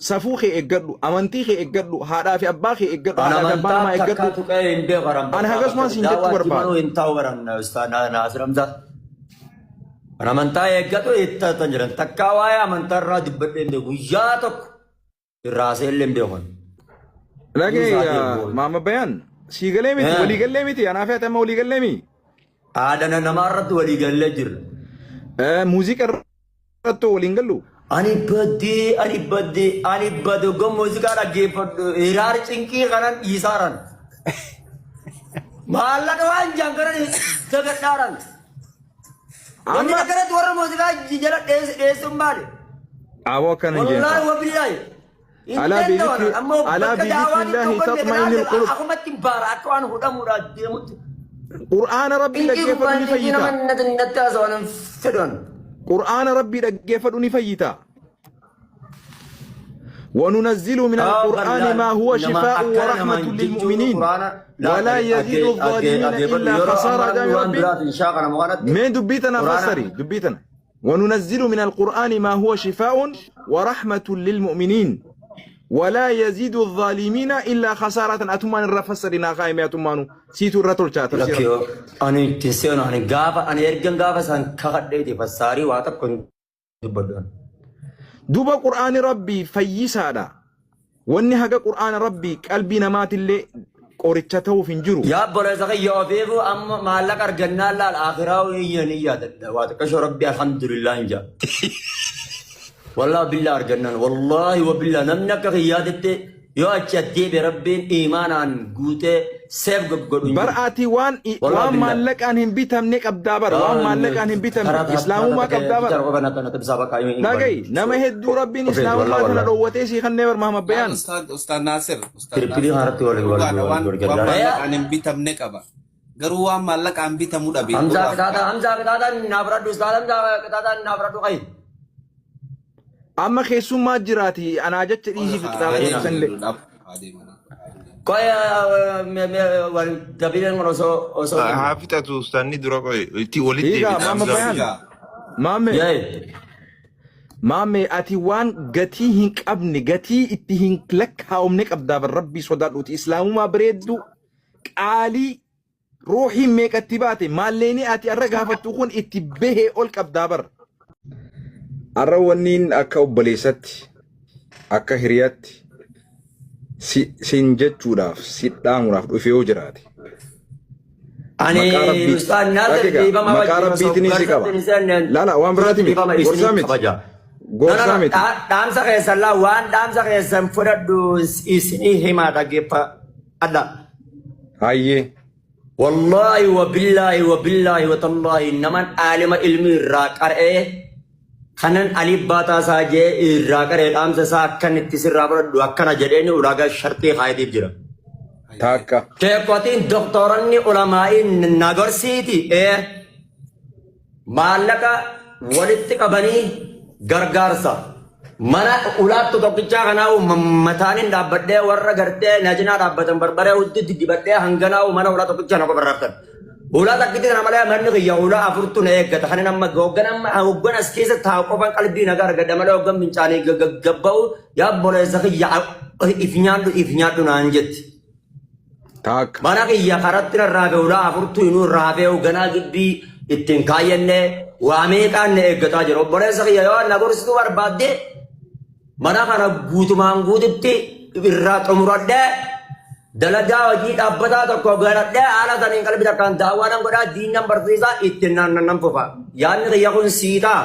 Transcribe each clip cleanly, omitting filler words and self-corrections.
Safuu kee eeggadhu, amantii kee eeggadhu, haadhaa fi abbaa kee eeggadhu, An haadhaa fi abbaa amantaa namaa takkaa eeggadhu. tuqee hin beeku haram Ani bakka hagasumaan bakka siin jechuu daawwaatti barbaada. manuu hin ta'u baran ustaad Naasir Hamzaa. An amantaa eeggatu ittatan jiran takkaa waa'ee amantaa irraa dubbadhee hin beeku guyyaa tokko irraa haasa'ee illee hin beeku. Dhagee Dhiisaa deemu. maama bayaan sii galee miti Eh. walii gallee miti anaa fi ati amma walii gallee mi. Aadana namaa irratti walii gallee jirra. Muuziqaa irratti waliin gallu. Ani baddee ani baddee ani badde oggaa muuziqaa dhaggeeffadhu hiraar cinqii kanan dhiisaaran. Maallaqa waan jaan kanan dagadhaaran. Wanni Amma akkanatti warra muuziqaa jala dheessuun maali? aboo akkana hin Wallaahi jeen. wabillaahi. Hin Alaa danda'an bidhikri amma alaa bakka daawaan itti bidhikrillahi hogganne tatma'inni kanaa qulub. akkumatti baara akka waan hudhamuudhaa deemutti. Qur'aana rabbii Cinqii dhaggeeffadhu gubbaan ni cinqii fayyita. nama natti haasawan hin fedhan. Qur'aana rabbii dhaggeeffadhu ni fayyita. وننزل من القرآن ما هو شفاء ورحمة للمؤمنين ولا يزيد الظالمين إلا خسارة. جامع ربي من دبيتنا فسري دبيتنا. وننزل من القرآن ما هو شفاء ورحمة للمؤمنين ولا يزيد الظالمين إلا خسارة. أتمان الرفسر ناقايم أتمانو سيتو الرتل تفسير. Lakkiyoo ani itti seenu ani gaafa ani ergan gaafa san kakadheeti fassaarii waa tokko hin dubbadhu. Duuba qur'aani rabbii fayyisaadha. Wanni haga qur'aana rabbii qalbii namaatillee qoricha ta'uuf hin jiru. Yaa obboleessa kiyya ofiifuu amma maallaqa argannaan laal akhiraa hiyya ni yaadadha. Waa xiqqashoo rabbi alhamdulillah hin jaa. Wallaahi billaa argannaan wallaahi wabillaa namni akka kiyyaatitti yoo achi addeebi'e rabbiin imaanaan guutee seef godhu hin Bar jiru. ati waan Wallaahi waan billaa. maallaqaan hin bitamne qabdaa bar waan maallaqaan hin bitamne islaamummaa qabdaa bar. Dhaga'i nama hedduu rabbiin islaamummaa tana dhoowwatee sii kannee bar Mahamad Bayaan. Ustaad Naasir, Ustaad Pirpirii Naasir, kanarratti wal wal dhugaadha wal waan wal waan gargaara. maallaqaan hin bitamne qaba. Garuu waan maallaqaan bitamuu dhabe Hamzaa duraaf qixaaxaa Hamzaa qixaaxaa naaf radhu Ustaad Hamzaa qixaaxaa naaf radhu qayi. Amma keessummaa jiraati anaa jecha dhiisii fi qixaaxa keessanillee. Qoy wal gabileen kun osoo osoo. Haa fixatu ustaanni dura qoy itti walitti Hiigaa deebina Mahamad Hamzaa. Bayaan. Maamme Yee. Maamme ati waan gatii hin qabne gatii itti hin lakkaa'umne qabdaa bar rabbii sodaadhuuti islaamummaa bareedduu qaalii ruuhiin meeqatti baate maalleenii ati arra gaafattu kun itti bahee ol qabdaa bar. Arra wanniin akka obboleessatti akka hiriyaatti si sin jechuudhaaf si dhaamuudhaaf dhufe yoo jiraate. Ani Maqaa rabbii Ustaad Naasir dhageega dhiifama maqaa wajjin osoo rabbiitiin si qaba. garsatti hin seenne Lala waan biraati miti dhiifama isinii gorsaa miti kabaja. No, no, gorsaa no. miti. Dhaamsa keessan laa waan dhaamsa keessan fudhadhu isinii himaa dhaggeeffadha. Hayyee. Wallaahi wa billaahi wa billaahi wa tallaahi naman aalima ilmi irraa qar'ee kanan alii baataa isaa jee irraa qar'ee dhaamsa isaa akkan itti sirraa fudhadhu akkana jedheeni ulaagaa sharxii kaayetiif jira. Taakka. Sheekotiin doktoranni ulamaa'iin na gorsiiti ee maallaqa walitti qabanii gargaarsa mana ulaattu tokkichaa kanaa mataanin dhaabbadhee warra gartee na cinaa dhaabbatan barbaree hudduu dibadhee hanganaa mana ulaa tokkichaa na qofa raabtan. Ulaa takkitti kana malee manni kiyya ulaa afurtu na eeggata. Kanin amma hoggan amma hoggan as keessa taa'u qofan qalbii nagaa argadha malee hoggan fincaanii gabba'u yaa obboleessa kiyya if nyaadhu if nyaadhu naan jetti. Taakka. Mana kiyya karatti narraa fi ulaa afurtu inuu irraa hafee ganaa gibbii ittiin kaayyannee waa meeqaan na eeggataa jira. Obboleessa kiyya yoo na gorsituu barbaadde mana kana guutumaan guututti irraa xumuradhee dalagaa hojii dhaabbataa tokko galadhee haala saniin qalbii takkaan daawwaa nan godhaa diin nan barsiisaa ittiin nan nan fufa. Yaadni kiyya kun sii ta'a.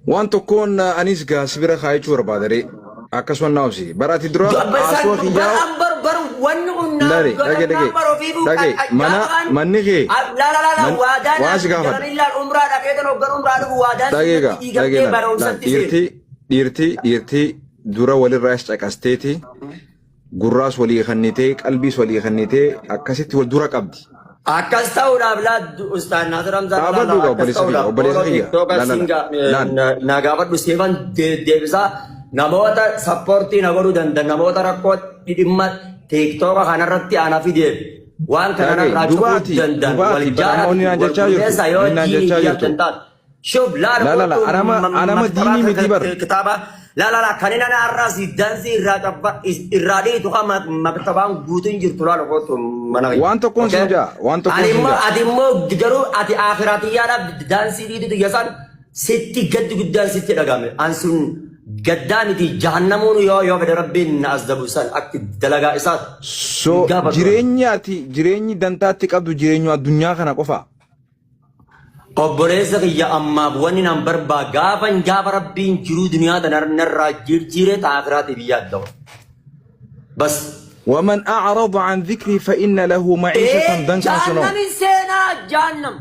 Waan tokkoon anis gaa si bira kaayachuu barbaada ree. Akkasuma naa obsi. Bara ati dura haasoo kiyyaa Bar bar wanni kun naaf Lare dhage godhannaan dhage bar ofiifuu dhage mana manni kee La la la la man waadaan waan si gaafadha. galanii laal umraa dhaqee tan hoggan umraa dhufu waadaan Dhage sunnatti gaa dhage diigamtee laal laal barumsatti seenu. dhiirtii dhiirtii dhiirtii dura walirraa caqasteeti gurraas walii kennitee qalbiis walii kennitee akkasitti wal dura qabdi. Akkas ta'uudhaaf laa Ustaad Naasir Hamzaa Dhaabadhu laa gaa akkas obboleessa kiyya ta'uudhaaf obboleessa booloo kiyya tiktooka laal laal singa laal. na gaafadhu seefan deebisaa namoota sappoortii na godhuu danda'an namoota rakkoo dhimma tiktooka kanarratti ana fideef waan kana Dhaga'i narraa cufuu dubaati danda'an wal dubaati bara amma jaaladhu onni naan wal jechaa jirtu gurmeessa yoo inni naan diinii jechaa biyyaaf jirtu danda'an. Shuf laala La la la kootu anama anama maktabaa diinii miti bar. kitaaba la la la kan inni har'aa si daansii irraa cabba irraa dhiitu kan maktabaan guutuun jirtu laala kootu mana kiyya. Waan tokkoon Okay? siin jaa waan tokkoon Ani siin immoo jaa. ati immoo garuu ati akhiratiyyaadhaaf daansii dhiitu xiyya san sitti gaddi guddaan sitti dhagame. An sun gaddaa miti jahannamuun yoo fedhe Rabbiin na azzabu san akki dalagaa isaa So hin gaafatu. jireenyi ati jireenyi dantaatti qabdu jireenyu addunyaa kana qofa. Obboleessa kiyya, ammaaf wanni nan barbaa gaafan gaafa Rabbiin jiruu duniyaa tana narraa jirjiire ta akiraati biyya adda. Bas. ومن أعرض عن ذكري فإن له معيشة ضنكا سنو. Jahannamin seenaa jahannam.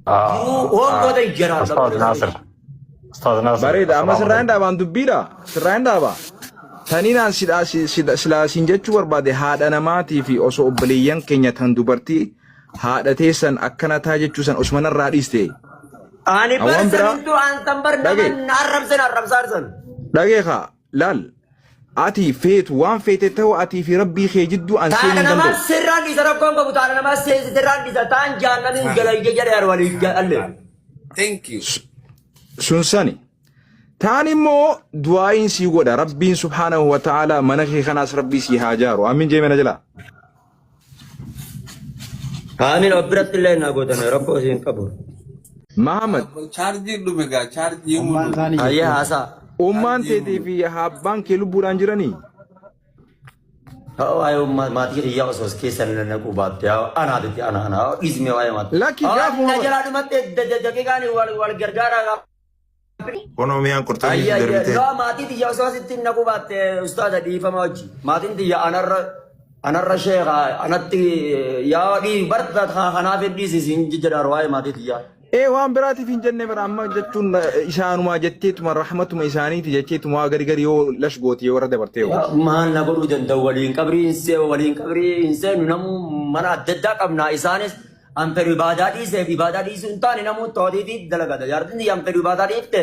Jiruu hongoota jiraadha. Ustaaz Naasir. Ustaaz Naasir. Bareeda amma Assalaamu sirraa hin alaikum. dhaabaan dubbiidha sirraa hin dhaaba. Taninaan silaa siin jechuu barbaade haadha namaatii fi osoo obboleeyyan keenya tan dubartii haadha teessan akkana taa jechuu san osuma narraa dhiiste. Ani Awwaan biraa barsanittu an tan bar nama dhage arrabsan arrabsaa arsan. Dhagee kaa laal ati feetu waan feete ta'u atii fi rabbii kee jidduu an Taana seenuu hin namaa danda'u. sirraan dhiisa, rakkoon qabu taana namaa sirraan dhiisa taan jahannamin gala jedhe walii galle. Thank you. Sun sani. Taan immoo du'aa'iin sii godha Rabbiin subhaanahu wa ta'ala mana kee kanaas Rabbii sii haa jaaru. Amiin jee mana jala. Amiin, of biratti illee naa gootame rakkoo isiin qabu. Mahamad. Chaarjii dhume gaa chaarjii Ummaan mulu. isaanii Ayyee jirtu. haasaa. Ummaan Chaarjii teetii mulu. fi abbaan kee lubbuudhaan jiranii. Haa, waa'ee maatii kiyyaa osoo as keessa naquu baatte anaatitti ana ana dhiisme waa'ee maatii. Lakki gaafuma Na jalaa dhumatti daqiiqaan wal wal gargaaraa. Kunoo mi'aan qurxummii Ayyee ayyee darbite. Loo maatii tiyya osoo asitti naquu baatte ustaaza, dhiifama hojii. Maatiin tiyya anarra sheeka anatti yaa dhii barta kanaaf dhiisi siin jedhaan waa'ee maatii tiyyaa. Ee, waan biraatiif hin jenne bara amma jechuun isaanumaa jetteetuma rahmatuma isaaniiti jetteetuma waa gari gari yoo lash gooti yoo warra dabartee yoo. Maal na godhuu danda'u? Waliin qabrii hin see waliin qabrii hin seenu, namuu mana adda addaa qabna. Isaanis an fedhu ibaadaa dhiiseef ibaadaa dhiisuu hin taane, namuu tootiifi dalagata. Jaartiin an fedhu ibaadaa dhiifte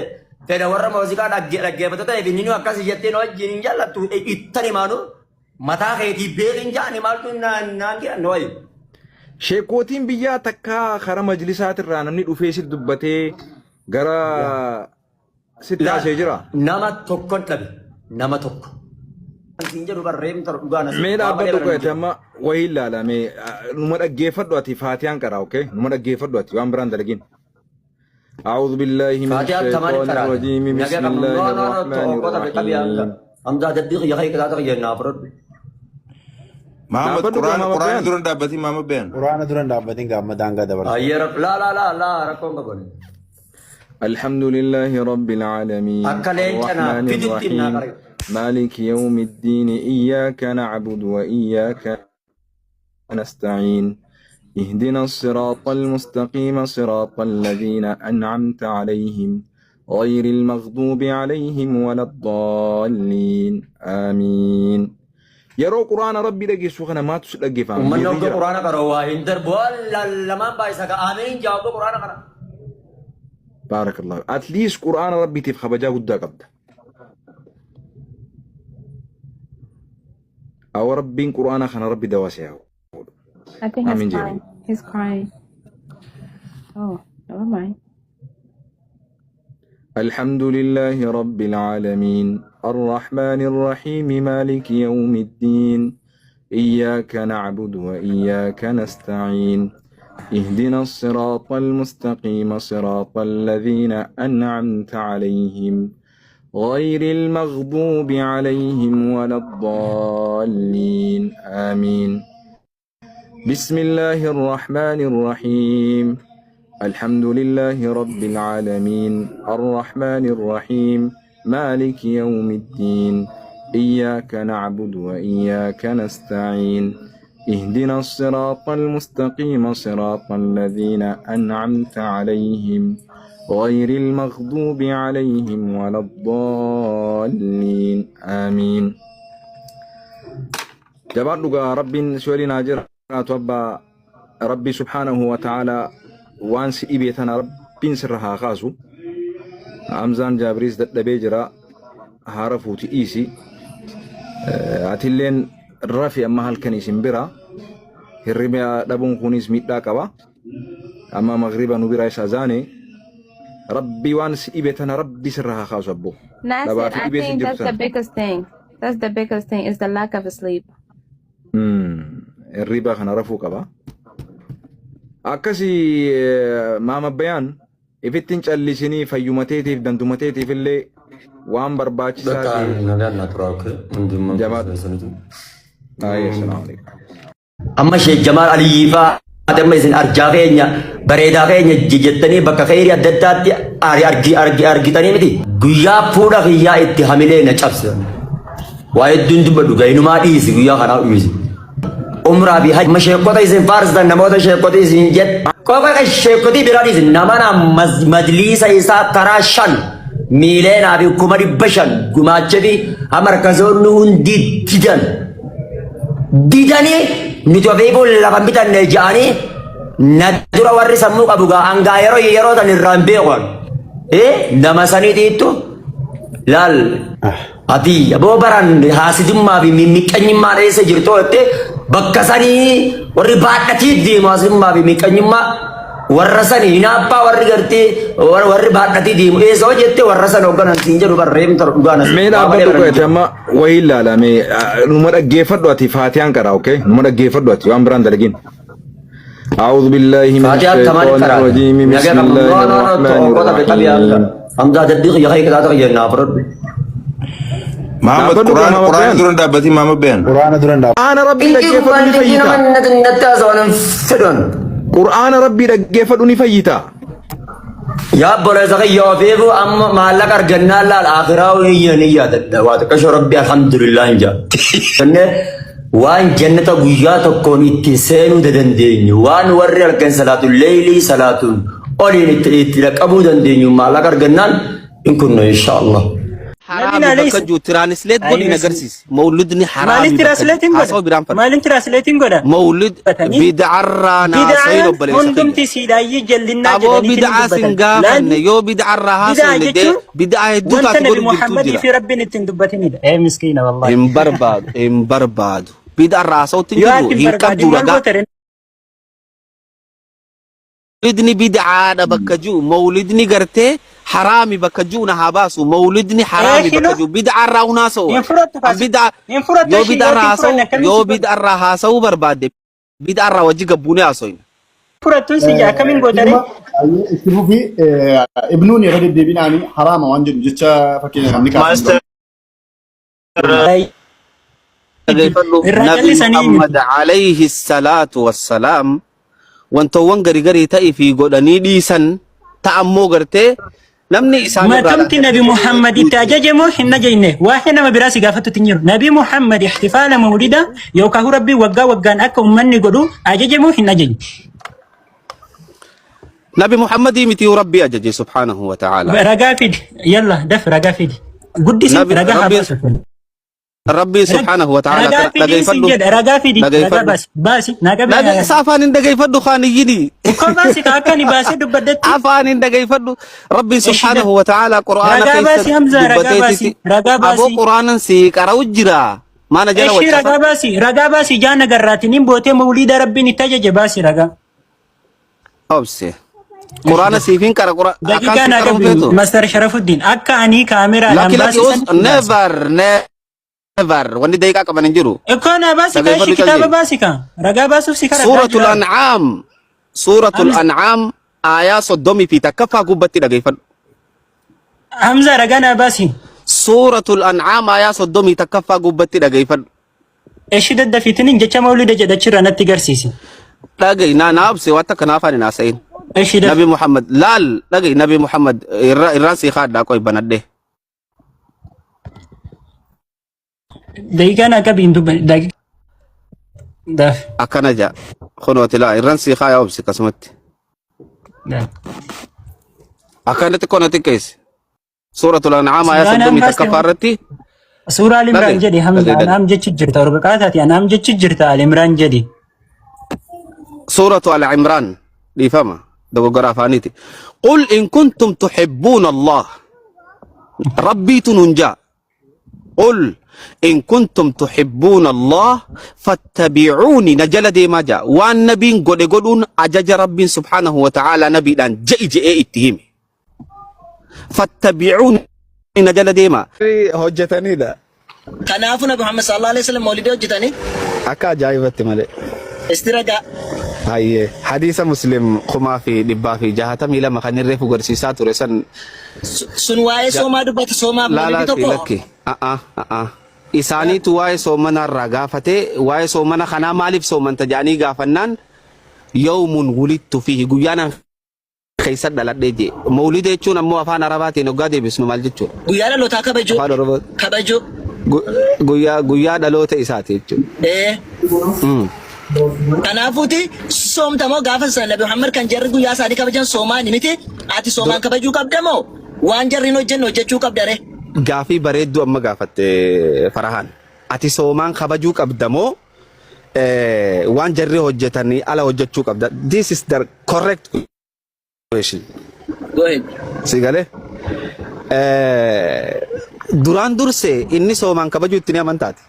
fedha warra muuziqaa dhaggeeffatu ta'eef inni akkas jetteen wajjin hin jaallattu ittan himaanu mataa keetii beekin jaani maaltu naan jedhan wayi. Sheekootiin biyyaa takkaa karaa majlisaatirraa namni dhufee sitti dubbatee gara sitti haasee jira. Nama tokkon dhabe, nama tokko. Siin jedhu barreeffamni dhugaa na Mee waa malee dhaabbadhu bara hin qo'ate jiru. amma wayii ilaala mee numa dhaggeeffadhu ati faatiyaan qaraa, okay, numa dhaggeeffadhu ati waan biraan dalagin. أعوذ بالله من فاتحة تمام الشيطان قرأت الرجيم. نجا بسم قبل الله no no no الرحمن قطع قبي الرحيم. حمزة دبيق يا خي كذا تغير نافرد. Mahamad Dhaabbadhu quraana Mahamad quraana Bayaan. dura dhaabbatiin Mahamad Bayaan. Quraana dura hin dhaabbatin gaamma daangaa dabarsa. أي رب لا لا لا لا ركون قبل. الحمد لله رب العالمين أكلين كنا الرحمن فيديو تيم الرحيم ناقري. مالك يوم الدين إياك نعبد وإياك نستعين اهدنا الصراط المستقيم صراط الذين أنعمت عليهم غير المغضوب عليهم ولا الضالين آمين. Yeroo quraana Rabbi dhageessu kana maatu si dhaggeeffama? Uummanni Miirri hogga jira. Quraana qara'u waa hin darbu lamaan baay'isa ka aamiin jaa hogga quraana qara. Baarakallahu. At least quraana Rabbiitiif kabajaa guddaa qabda. Awa Rabbiin quraana kana Rabbi dawaa haa godhu. I think he's Amiin crying. jedhame. He's crying. Oh, never mind. الحمد لله رب العالمين الرحمن الرحيم مالك يوم الدين إياك نعبد وإياك نستعين اهدنا الصراط المستقيم صراط الذين أنعمت عليهم غير المغضوب عليهم ولا الضالين آمين. بسم الله الرحمن الرحيم. الحمد لله رب العالمين الرحمن الرحيم مالك يوم الدين إياك نعبد وإياك نستعين اهدنا الصراط المستقيم صراط الذين أنعمت عليهم غير المغضوب عليهم ولا الضالين آمين. Jabaadhu gaa, Rabbiin si waliin haa jiraatu abbaa. Rabbi subhaanahu wa ta'ala waan si dhibee tana Rabbiin sirra haa kaasu. Hamzaan Jaabiriis dadhabee jira, haara fuuti dhiisi. Atilleen rafi amma halkan isin bira hirriba dhabuun kunis miidhaa qaba. Amma magriba nu bira isa zaane. Rabbi waan si dhibe tana Rabbi sirra haa kaasu abboo. Nasir, Dhabaa fi I dhibee sin think jirtu that's the sana. biggest thing. That's the biggest thing is the lack of sleep. Hirriba kana rafuu qaba. Akkasi maama bayaan ifittiin callisinii fayyumateetiif dandumateetiif illee waan barbaachisaa Bakka ta'e nagaan na turaa hundummaa jabaadhu. keessanitu. Ayyee, salaamu alaikum. Amma Sheekh Jamaal Aliyyii fa'aa amma isin arjaa keenya bareedaa keenya jettanii bakka kheyrii adda addaatti argi argi argitanii miti. Guyyaa fuudha kiyyaa itti hamilee na cabse. Waa hedduun dubbadhu gainumaa dhiisi guyyaa kanaa dhiisi. Umraa fi hajji sheekota isin faarsitan namoota sheekota isin jett. Qofa sheekotii biraa dhiisi nama na majliisa isaa taraa 5 miileenaa fi 500,000 gumaachee fi markazoonni hundi didan. Didanii nuti ofiifuu lafa hin bitanne ja'anii na dura warri sammuu qabu gaa hangaa yeroo yeroo tan irraa hin beeku. Nama saniitiittu laal ati aboo baran haasidummaa fi miqqanyummaan eessa jirtu jettee bakka sanii warri baadhatii deemu haasidummaa fi miqqanyummaa warra sanii hinaaffaa warri gartee warri baadhatii deemu eessa hoo jettee warra sana hoogganan siin jedhu barreeffamta dhugaan as Mee waa malee dhaabbadhu baran qo'ate amma wayii ilaala mee numa dhaggeeffadhu ati faatiyaan qara okay numa dhaggeeffadhu ati waan biraan dalagin. أعوذ بالله من فاتحة كمان الشيطان قرأت الرجيم نجا بسم كم الله لا لا لا الرحمن توقف بقبي الرحيم. حمزة دقيق يا خي كذا تغير نافرد Muhammad Dhaabbadhu Quraan Muhammad Quraan Bayaan. dura dhaabbatii Muhammad Bayaan. Quraana dura hin Qur'aana Rabbii dhaggeeffadhu ni fayyita. Qur'aana Rabbii dhaggeeffadhu ni fayyita. Yaa obboleessa kiyya ofiifu amma maallaqa argannaan laal akhiraa hiyya ni yaadadha. Waa xiqqasho rabbi alhamdulillah hin jaa. Jennee waan jannata guyyaa tokkoon itti seenuu dandeenyu waan warri halkan salaatuun leeylii salaatuun oliin itti itti dhaqqabuu dandeenyu maallaqa argannaan hin kunnu insha Allah. Haraami Nabiin bakka alayhi jiru tiraanisleet godhi na agarsiisi. Mawlidni haraami Maaliin bakka jiru. tiraansleetiin godha? Haasawaa biraan fadha. Maaliin tiraansleetiin godha? Mawlid Dubbatanii bid'arraa naasayin bid'aan obboleessa kiyya. hundumti siidhaayyii jallinnaa Aboo jedhaniitiin bid'aa sin dubbatan. gaafanne Laali yoo bid'arraa bid'aa haasofne dee jechuun bid'aa hedduu wanta taate Nabi godhu jirtu Muhammadii jira. fi Rabbiin ittiin dubbatinidha. Ee miskiina wallahi. Hin barbaadu hin barbaadu. Bid'arraa haasawutti hin Yoo jirru ati hin hin barbaadin qabdu maal ragaa. goota ree? Mawlidni bid'aadha bakka jiru mawlidni gartee haraami bakka jiru na haa baasu mawlidni haraami bakka Eeshino jiru bid'aarraa hunaasa'u hin fudhattu an kaas. bid'aa Hin fudhattu yoo ishii bid'aarraa yookiin haasa'u fudhanne akkamiin yoo si godha? bid'aarraa haasa'uu barbaadde bid'aarraa wajji gabbuunee haasoyna. Fudhattuun si jaa akkamiin goota ree? Dhimma itti fufi ibnuun irra deddeebiin haraama waan jedhu jecha fakkeenya namni kaasan Master Dhageeffadhu Irraa Nabi callisanii Muhammad miti. alayhi salaatu wassalaam wantoowwan gari garii ta'ii fi godhanii dhiisan ta'ammoo gartee namni isaan irraa Matamti Nabi Muhammad itti ajaje moo hin ajajne? Waa'ee nama biraa si gaafatutti hin jiru. Nabi Muhammad ihtifaala mawlida yookaan Rabbii waggaa waggaan akka uummanni godhu ajaje moo hin ajajne? Nabi Muhammadii miti rabbii ajaje subhaanahu wa ta'ala. Ragaa fidi. Yalla daf ragaa fidi. Guddisi Nabi ragaa haa rabbiin baasu. rabbiin subhaanahu wa ta'ala Ragaa kana fidi sin dhageeffadhu jedha ragaa fidi ragaa dhageeffadhu. baasi baasi naa qabi Dhage isa afaan hin dhageeffadhu kaaniyyini. Ukkoo baasi ka akka ani baasee dubbaddetti. Afaan hin dhageeffadhu rabbiin Eshi subhaanahu wa ta'ala qur'aana Ragaa baasi keessa Hamza ragaa baasi dubbateetiti ragaa aboo baasi. qur'aanan sii qara'u jira. Maana jala Eshi waccasa. ragaa baasi ragaa baasi jaana garraatiin bootee mawliida rabbiin itti ajaje baasi ragaa. Obse. Quraana siifin qara qura akkaan Daqiiqaa si naa qaruun qabi feetu. Master Sharafuddin akka ani kaameraadhaan Lakki lakki baasisan us baasi. never never wanni daqiiqaa qaban hin jiru. Ikkoo naa baasi ka Dhageeffadhu ishi kitaaba calli. baasi ka ragaa baasuuf si karadhaa Suuratul jira. An'aam Suuratul Hamza An'aam aayaa 31ffaa gubbatti dhageeffadhu. Hamza ragaa naa baasi. Suuratul An'aam aayaa 31ffaa gubbatti dhageeffadhu. Eshi daddafiitiniin jecha mawlida jedhachirra natti garsiisi. Dhaga'i naa naa obse waan takka naaf ani naasa'in. Eshi daf Nabi Muhammad laal dhaga'i Nabi Muhammad irra irraan sii kaadhaa qoy banadhee. daqiiqaa naa qabi hin dubban daqiiqaa daf Akkana ja'a. Kunooti laa irraan sii kaayaa obse akkasumatti. daf. Akkanatti xiqqoo na xiqqeessi. Suuratul An'aam aayaa Suuraan soddomii hambaas takkaffaa irratti Suuraa Al Imraan dhaga'i jedhi Hamza dhaga'i dhaga'i. anaam jechi jirta orbiqaataati anaam jechi jirta Al Imraan jedhi. Suuratu Al Imraan dhiifama dogoggora afaaniiti. Qul in kuntum tuhibbuuna Allah rabbiitu nuun ja'a. Qul in kuntum tuhibbuuna Allah fattabi'uuni na jala deemaa ja'a. Waan nabiin godhe godhuun ajaja rabbiin subhaanahu wa ta'aalaa nabiidhaan ja'i je'ee itti hime. Fattabi'uuni na jala deema. Hojjetanidha. Kanaafuu Nabi Muhammad sallallahu alaihi wasallam mawlida hojjetanii Akka ajaa'ibatti malee. isti ragaa. Hayyee hadiisa Muslim 1662 kan irree fugarsiisaa ture san Sun waa'ee soomaa dubbata soomaaf mawlidi laalaa fi tokko. lakki. A'a a'a. Isaaniitu waa'ee soomana irraa gaafate waa'ee soomana kanaa maaliif soomanta jedhanii gaafannaan yawmun wulidtu fiihi guyyaan an keessa dhaladhee jee. Mawlida jechuun ammoo afaan Arabaatiin hoggaa deebisnu maal jechuudha? Guyyaa dhalootaa kabajuu. Afaan Oromoo Kabajuu. guyyaa guyyaa dhaloota isaati jechuudha. Ee. Kanaafuuti soomta moo gaafa sana Nabi Muhammad kan jarri guyyaa isaanii kabajan soomaan miti ati soomaan kabajuu qabda moo waan jarri hin hojjenne hojjechuu qabda ree? Gaafii bareedduu amma gaafatte Farahaan. Ati soomaan kabajuu qabda moo waan jarri hojjetanii ala hojjechuu qabda? This is the correct question. Go ahead. Si galee? Duraan dursee inni soomaan kabajuu itti ni amantaati.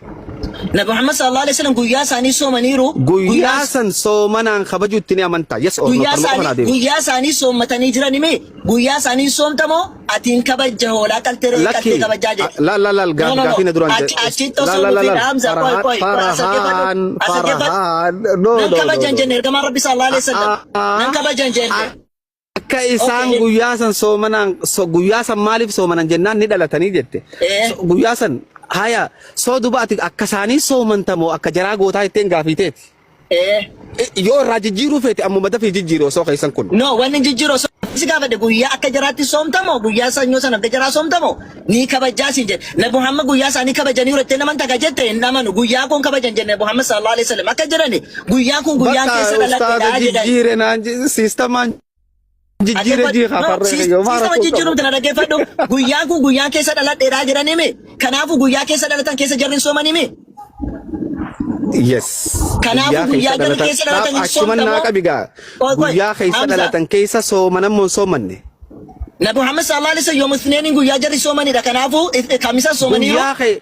Nabi Muhammad sallallahu alaihi wasallam guyyaa isaanii soomaniiru. Guyyaa san soomanaan kabajuu itti ni amantaa. Yes or no? Guyyaa Kanuma qofa naa isaanii deebisi. guyyaa isaanii soommatanii jiran himi guyyaa isaanii soomta moo ati hin kabajja hoolaa qaltee re'ee qaltee Lakki. kabajjaa jedhe. La la la No, gaafii no, no. gaafii na duraan Achi achitti La osoo la la nuti la. dhaamsa qoy Farhaan qoy qoy as dhaggeeffadhu Farhaan as dhaggeeffadhu. Farhaan. No Nan no no kabajan no. jenne ergamaan rabbi sallallahu alaihi wasallam. Nan kabajan jenne. Akka isaan Okay. guyyaa san soomanaan guyyaa san maaliif soomanan jennaan ni dhalatanii jette. Eh. Guyyaa san haya soo duba ati akka isaanii soomantamoo akka jaraa gootaa jetteen gaafii teeti. Eh. Yoo irraa jijjiiruu feete ammuma dafii jijjiiri osoo keessan kun. No, wanni jijjiiru osoo si gaafadhe guyyaa akka jaraatti soomtamoo guyyaa sanyoo sana akka jaraa soomtamoo ni kabajaa siin jedhe. Nabi Muhammad guyyaa isaanii kabajanii jettee naman taka jette hin amanu. Guyyaa kun kabajan jenne Muhammad sallallahu alaihi wasallam akka jedhani guyyaan kun guyyaan Bakka keessa ustaaza dhaladheedha jedhan. jijjiire naan siistamaan jijjiire jiikaa No, farree yoo maara siistama koo jijjiiruun qabu. tana dhaggeeffadhu. Guyyaan kun guyyaan keessa dhaladheedha jedhanii Kanaafuu guyyaa keessa dhalatan keessa jarri hin soomanii mi? Yes. Kanaafuu Guyyaa guyyaa keessa jarri dhalatan. keessa dhalatan hin Achuman naa soomtamoo? qabi gaa. Qoy qoy Guyyaa keessa Hamza. dhalatan keessa soomanammoo hin soomanne. Nabi Muhammad sallallahu alaihi wasallam yoom isneeniin guyyaa jarri soomanidha. Kanaafuu kamisa soomaniiru. Guyyaa kee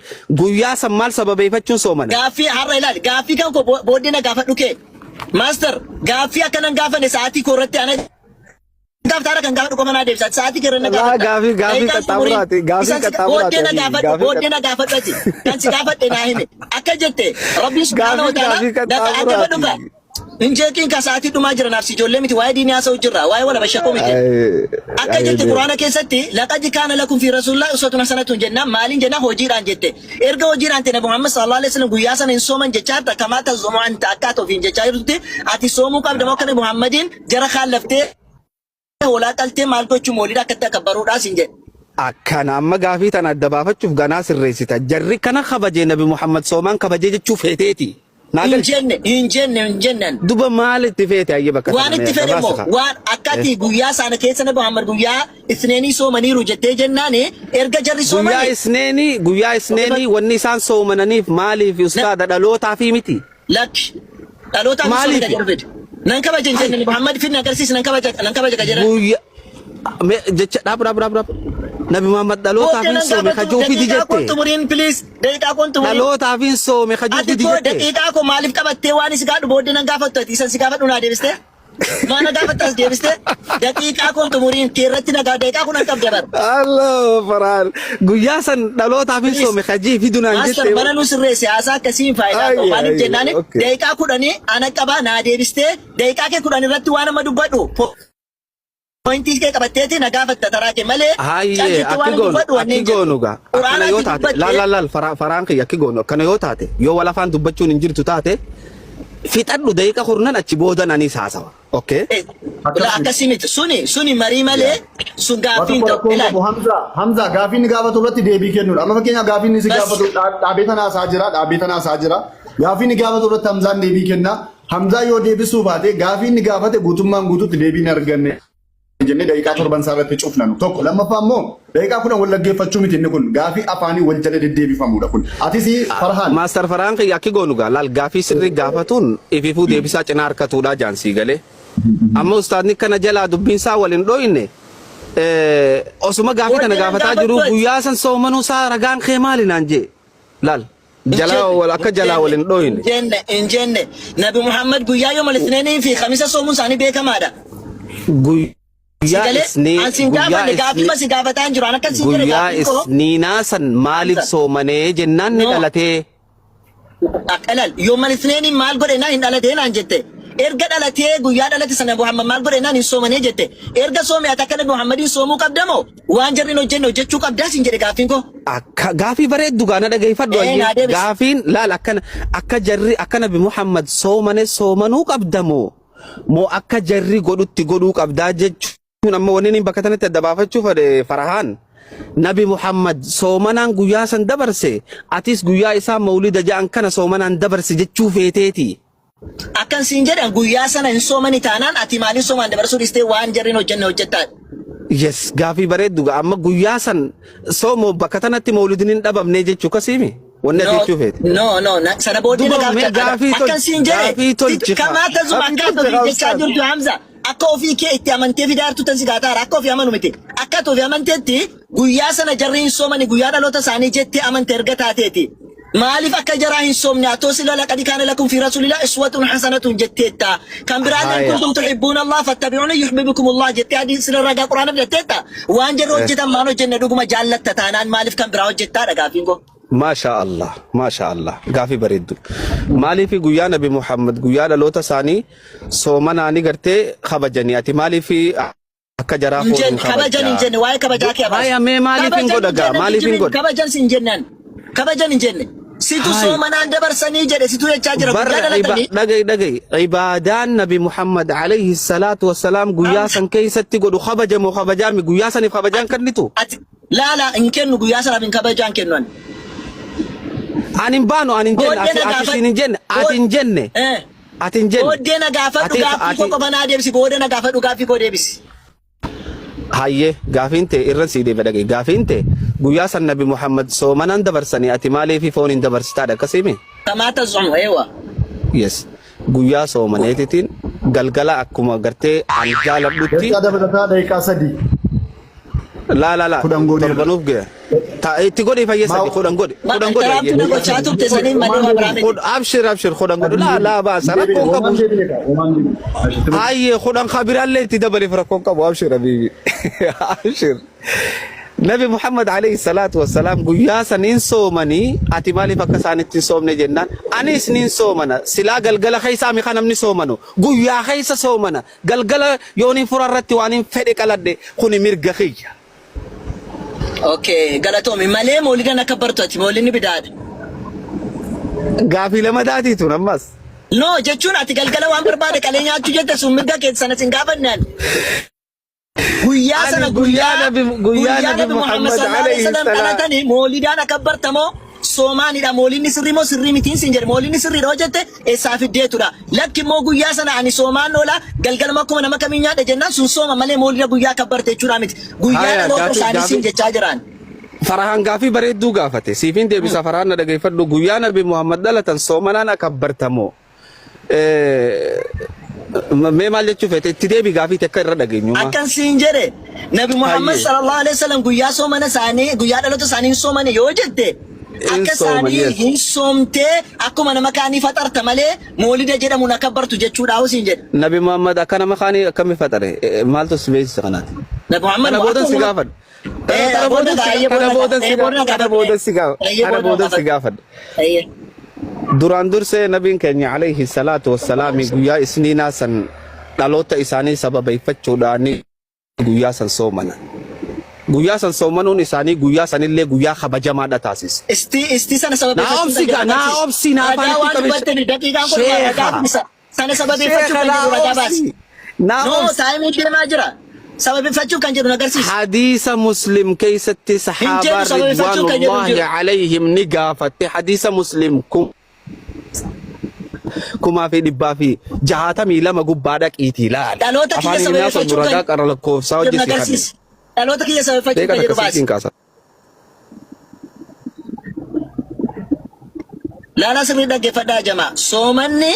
guyyaa san maal sababeeffachuun soomana? Gaaffii har'a ilaali. Gaaffii kan koo booddee na gaafadhu kee. Master gaaffii akkanan gaafanne sa'aatii koo irratti ana gaaftaara kan gaafadhu qofa naa deebisa. Sa'aatii kee irra na Laa gaafadha. gaafii gaafii Daqiiqaan xumuriin qaxxaamuraati gaafii isan si qaxxaamuraati booddee na adii gaafadhu gaafii booddee na gaafadhu ati. Kan si gaafadhe naa hime. Akka jette Rabbiin subhaanahu gaafii wa ta'ala gaafii dhaggeeffadhu kaa. qaxxaamuraati. Hin jeeqiin ka sa'aatii dhumaa jira naaf si ijoollee miti waa'ee diinii haasa'u jirra waa'ee wala bashaqoo miti. Akka jette Quraana keessatti laqad kaana lakum fi rasuulillah uswatun hasanatun jennaan maaliin jennaan hojiidhaan jette. Erga hojiidhaan ta'e Nabi Muhammad sallallahu alaihi wasallam guyyaa sana hin sooman jechaa jirta kamaa tazumu anta akka ati ofiin jechaa jirtutti ati soomuu qabda moo akka Nabi Muhammadiin jara kaallaftee hoolaa qaltee maal gochuu moolida akkatti akka baruudhaa siin jedhe. Akkana amma gaafii tana adda baafachuuf ganaa sirreessita. Jarri kana kabajee Nabi Muhammad soomaan kabajee jechuu feeteeti. Naa Hin galchi. jenne hin jenne hin jennen. Duba maal itti feete hayyee bakka Waan tana itti mee fedhe immoo gabaasa kaa. waan akka ati guyyaa sana keessa Nabi Muhammad guyyaa isneenii soomaniiru jettee jennaani erga jarri Guyyaa soomanii isneenii guyyaa isneenii wanni isaan soomananiif maaliif ustaada dhalootaafii miti. Lakki dhalootaaf soomani Maaliif? kan jedhu fide. Nan kabaja hin jenne Muhammad fidni agarsiisi nan kabaja nan kabaja kan jedhan. Guyyaa mee jecha dhaab dhaab dhaab dhaab. Nabi Muhammad dhalootaaf Booddee hin nan soome gaafadhu kajuu fidi daqiiqaa koon jette. xumuriin please daqiiqaa koon xumuriin. Dhalootaaf hin soome kajuu Ati fidi koo jette. daqiiqaa koo maaliif qabattee waan si gaadhu booddee nan gaafattu ati isan si gaafadhu naa deebistee? Maa na gaafatta as deebistee? Daqiiqaa koon xumuriin kee irratti na gaa daqiiqaa kun akkam dabar. Allah faraan guyyaa san dhalootaaf hin Please. soome kajii fidu naan Master jette. bara nu sirreesse haasaa akkasii hin faayidaa qabu. Ayye Maaliif ayye jennaani okay. daqiiqaa kudhanii ana qabaa naa deebistee daqiiqaa kee 10 irratti waan amma dubbadhu pointii kee qabatteeti na gaafatta taraa kee malee cal Hayyee jettee akki waan hin goonu dubbadhu wanni akki hin jedhu. goonu gaa akkana Quraana yoo ati taate laal dubbatte laal laal faraan kiyya akki goonu akkana yoo taate yoo wal afaan dubbachuun hin jirtu taate fixadhu daqiiqa kurnan achi boodan anis haasawa. Okay? La akkasii miti suni suni marii malee sun Waan gaaffii hin tokko ta'u. rakkoon Ilaali. qabu Hamza Hamza gaafii inni gaafatu irratti deebii kennuudha. Amma fakkeenyaaf gaafii inni si Bas gaafatu dhaabee tana haasaa jira dhaabee tana haasaa jira. Gaafii inni gaafatu irratti Hamzaan deebii kenna. Hamzaa yoo deebisuu baate gaafii inni gaafate guutummaan guutuutti deebii hin arganne jennee daqiiqaa torban isaa irratti cufna nu. Tokko lammaffaa immoo daqiiqaa 10 wal dhaggeeffachuu miti inni kun gaafii afaanii wal jala deddeebifamudha kun. Atis Farhaan Maastar Farhaan kiyya akki goonu gaa laal gaafii sirrii gaafatuun ififuu deebisaa cinaa harkatuudha jaan sii galee. Amma ustaadni kana jalaa dubbiin isaa wal hin dhooyne osuma gaafii tana booddee nan gaafataa jiru gaafattu ati. guyyaa san soomanuu isaa ragaan kee maali naan jee. Laal Hin jalaa jenne wal akka hin jalaa wal jenne hin dhooyne. hin jenne hin jenne Nabi Muhammad guyyaa yooma lisneenii fi kamisa soomuun isaanii beekamaadha. Guyyaa galee isnii an sin guyyaa gaafanne gaaffii isnii ma si gaafataa hin jiru. An akkan sin jedhe guyyaa gaaffiin koo isniinaa san maaliif Hamza. soomanee jennaan ni No. dhalatee. Ilaal yooman isneeniin maal godhe naan hin dhalatee naan jette. Erga dhalatee guyyaa dhalate sana Muhammad maal godhe naan hin soomanee jette. Erga soome ati akka Nabi Muhammadiin soomuu qabda moo waan jarri hin hojjenne hojjechuu qabdaa siin jedhe gaaffiin koo. Akka gaafii bareeddu gaa na dhageeffadhu Ee ayyee. naa deebisi. Gaafiin laal akkana akka jarri akka Nabi Muhammad soomane soomanuu qabda moo moo akka jarri godhutti godhuu qabdaa jechuun amma wanni inni bakka tanatti adda baafachuu fedhe Farahaan Nabi Muhammad soomanaan guyyaa san dabarse atis guyyaa isaa mawlida ja'an kana soomanaan dabarse jechuu feeteeti. Akkan siin jedhan guyyaa sana hin soomani taanaan ati maaliif soomaan dabarsuu dhiistee waan jarri hin hojjenne hojjettaa? Yes, gaafii bareeddu gaa amma guyyaa san soomoo bakka tanatti mawlidni hin dhabamnee jechuu kasiimi. Wanni ati No, jechuu feete. no, no, sana booddee na Duba mee gaafcha. gaafii tol Akkan siin jedhe gaafii tolchi kaa. kamaa tazum Gaafii akka ati tolchi ofii kaa jechaa ustaaz. jirtu Hamza. Akka ofii kee itti amantee fidaartu tan si gaataara. Akka ofii amanu miti. Akka ati ofii amanteetti guyyaa sana jarri hin soomani guyyaa dhaloota isaanii jettee amante erga taateeti. Maaliif akka jaraa hin soomne atoo sila laqad kaana lakum fi rasuulillah iswatun hasanatun jetteetta. Kan biraallee Haya. kuntum tuhibbuuna Allah fattabi'uuni yuhibbukum Allah jettee hadiis sila ragaa quraana fidatteetta. Waan jarri hojjetan maan hojjenne dhuguma jaallatta taanaan maaliif kan biraa hojjettaadha gaaffiin koo. Maashaa Allah, maashaa Allah. Gaafii bareeddu. Maaliif guyyaa Nabi Muhammad guyyaa dhaloota isaanii soomanaanii gartee kabajanii ati maaliif akka jaraa Hin foon hin jenne kabajan hin kabajaa? jenne waa'ee kabajaa kee abaas. Haya mee maaliif hin Kabajan godha hin gaa jenne maaliif hin kijibin godha? kabajan sin jennaan. Kabajan hin jenne. Situ Hay soomanaan dabarsanii jedhe situ jechaa jira bar guyyaa dhalatanii. dhaga'i dhaga'i ibaadaan Nabi Muhammad alayhi salaatu wassalaam guyyaa Hamza san keessatti godhu kabajamoo kabajaami guyyaa saniif kabajaan kennitu? ati laala hin kennu guyyaa sanaaf hin kabajaan kennu ani. Ani hin baanu ani hin jenne Booddee ati na ati gaafadhu. siin hin jenne ati hin jenne Eh. ati hin jenne Booddee na gaafadhu ati gaaffii koo ati qofa naa deebisi booda na gaafadhu gaaffii koo deebisi. Hayyee gaafiin tee irran sii deebi'a dhaga'i gaafiin tee guyyaa san Nabi Muhammad soomanaan dabarsanii ati maaliif foon hin dabarsitaadha akkasiimi? Kamaa tazumu eewa. Yes guyyaa soomaneetitiin galgala akkuma gartee an jaaladhutti Daqiiqaa dabalataa daqiiqaa 3. Laa laa laa 10 gooneerra. torbanuuf gaya. Ta itti godhi fayyee Maa sadi 10 godhi 10 godhi Interrupt hayyee. na gochaa turte saniin malee waa biraa miti. Abshir abshir 10 godhi laa laa baasa rakkoon qabu. Homaan deebine kaa homaan deebine. Hayyee 10 kabiraallee itti dabaliif rakkoon qabu abshir habiibi. Abshir. Nabi Muhammad alayhi salaatu wassalaam guyyaa san hin soomanii ati maaliif akka isaanitti hin soomne jennaan anis nin soomana silaa galgala keessaa mi kan namni soomanu guyyaa keessa soomana Galgala yooniin fura irratti waanin fedhe qaladhe kuni mirga kiyya. Okay, galatoomi malee moolidan akka bartu ati moolinni bidaadha. Gaafii lamadaatii tun ammas. No jechuun ati galgala waan barbaade qalee nyaachuu jette sun mirga keessa sana sin gaafanne ani. Guyyaa Ani sana guyyaa guyyaa nabi guyyaa guyyaa nabi nabi Muhammad Muhammad sallallahu alaihi alayhi wasallam salaam. dhalatanii moolidaan akka bartamoo soomaanidha moolinni sirrii moo sirrii mitiin siin jedhe moolinni sirriidha hoo jette eessaa fiddeetudha lakki immoo guyyaa sana ani soomaan oola galgaluma akkuma nama kamii nyaadha jennaan sun sooma malee moolida guyyaa akka barte jechuudha miti guyyaa Haya dhaloota gaafii isaanii siin gaafii jechaa jiraan. Farahaan gaafii bareedduu gaafate. Siifin deebisa Farahaan na dhageeffadhu. Guyyaa nabi Muhammad dhalatan soomanaan akka bartamoo. Mee maal jechuu feete itti deebi gaafii takka irra dhageenyuma. Akkan siin jedhe Nabi Muhammad Hayyee. sallallahu alaihi wasallam guyyaa soomana isaanii guyyaa dhaloota isaanii hin soomane yoo jette Hin akka sooman isaanii yes. hin soomtee akkuma nama kaanii faxarta malee moolida jedhamuun akka bartu jechuudha siin jedhe. Nabi Muhammad akka nama kaanii akkami faxare maaltu si beeksisa kanaati. Nabi Muhammad Kana boodan si akkuma gaafadha. Eh, Kana booda boodan si baay'ee kana booda boodan si eh, booda kana gaafadhu boodan si gaafadha. baay'ee Kana booda boodan si gaafadhu gaafadha. baay'ee. Duraan dursee nabiin keenya alayhi salaatu wassalaami guyyaa isniinaa san dhaloota isaanii sababeeffachuudhaan guyyaa san soomanan. Guyyaa san soomanuun isaanii guyyaa sanillee guyyaa kabajamaadha taasise. Istii istii sana Naa sababeeffachuun obsi kan gaa jedhu naa agarsiisa. obsi naa Ragaa afaan itti waan qabe dubbattani daqiiqaan kun sheekha. ragaa isa sana sababeeffachuun Sheekha kan naa jedhu ragaa baasi. obsi naa No obsi. taayimii deemaa jira. Sababeeffachuu kan jedhu agarsiisa. Hadiisa Muslim keessatti Hin jedhu sahaabaan sababeeffachuu kan jedhu hin ridwaanullaahi jiru. alayhim ni gaafatte hadiisa Muslim 1662 gubbaa dhaqiitii laali. Dhaloota kiyya Afaan Ingiliffaa sun sababeeffachuu kan ragaa qara lakkoofsaa jedhu hojii si kanne. agarsiisa. Dhaloota kiyya sababeeffachuu Deeqa kan takka jedhu baasi. silkiin kaasa. Laalaa sirrii dhaggeeffadhaa jamaa. Soomanni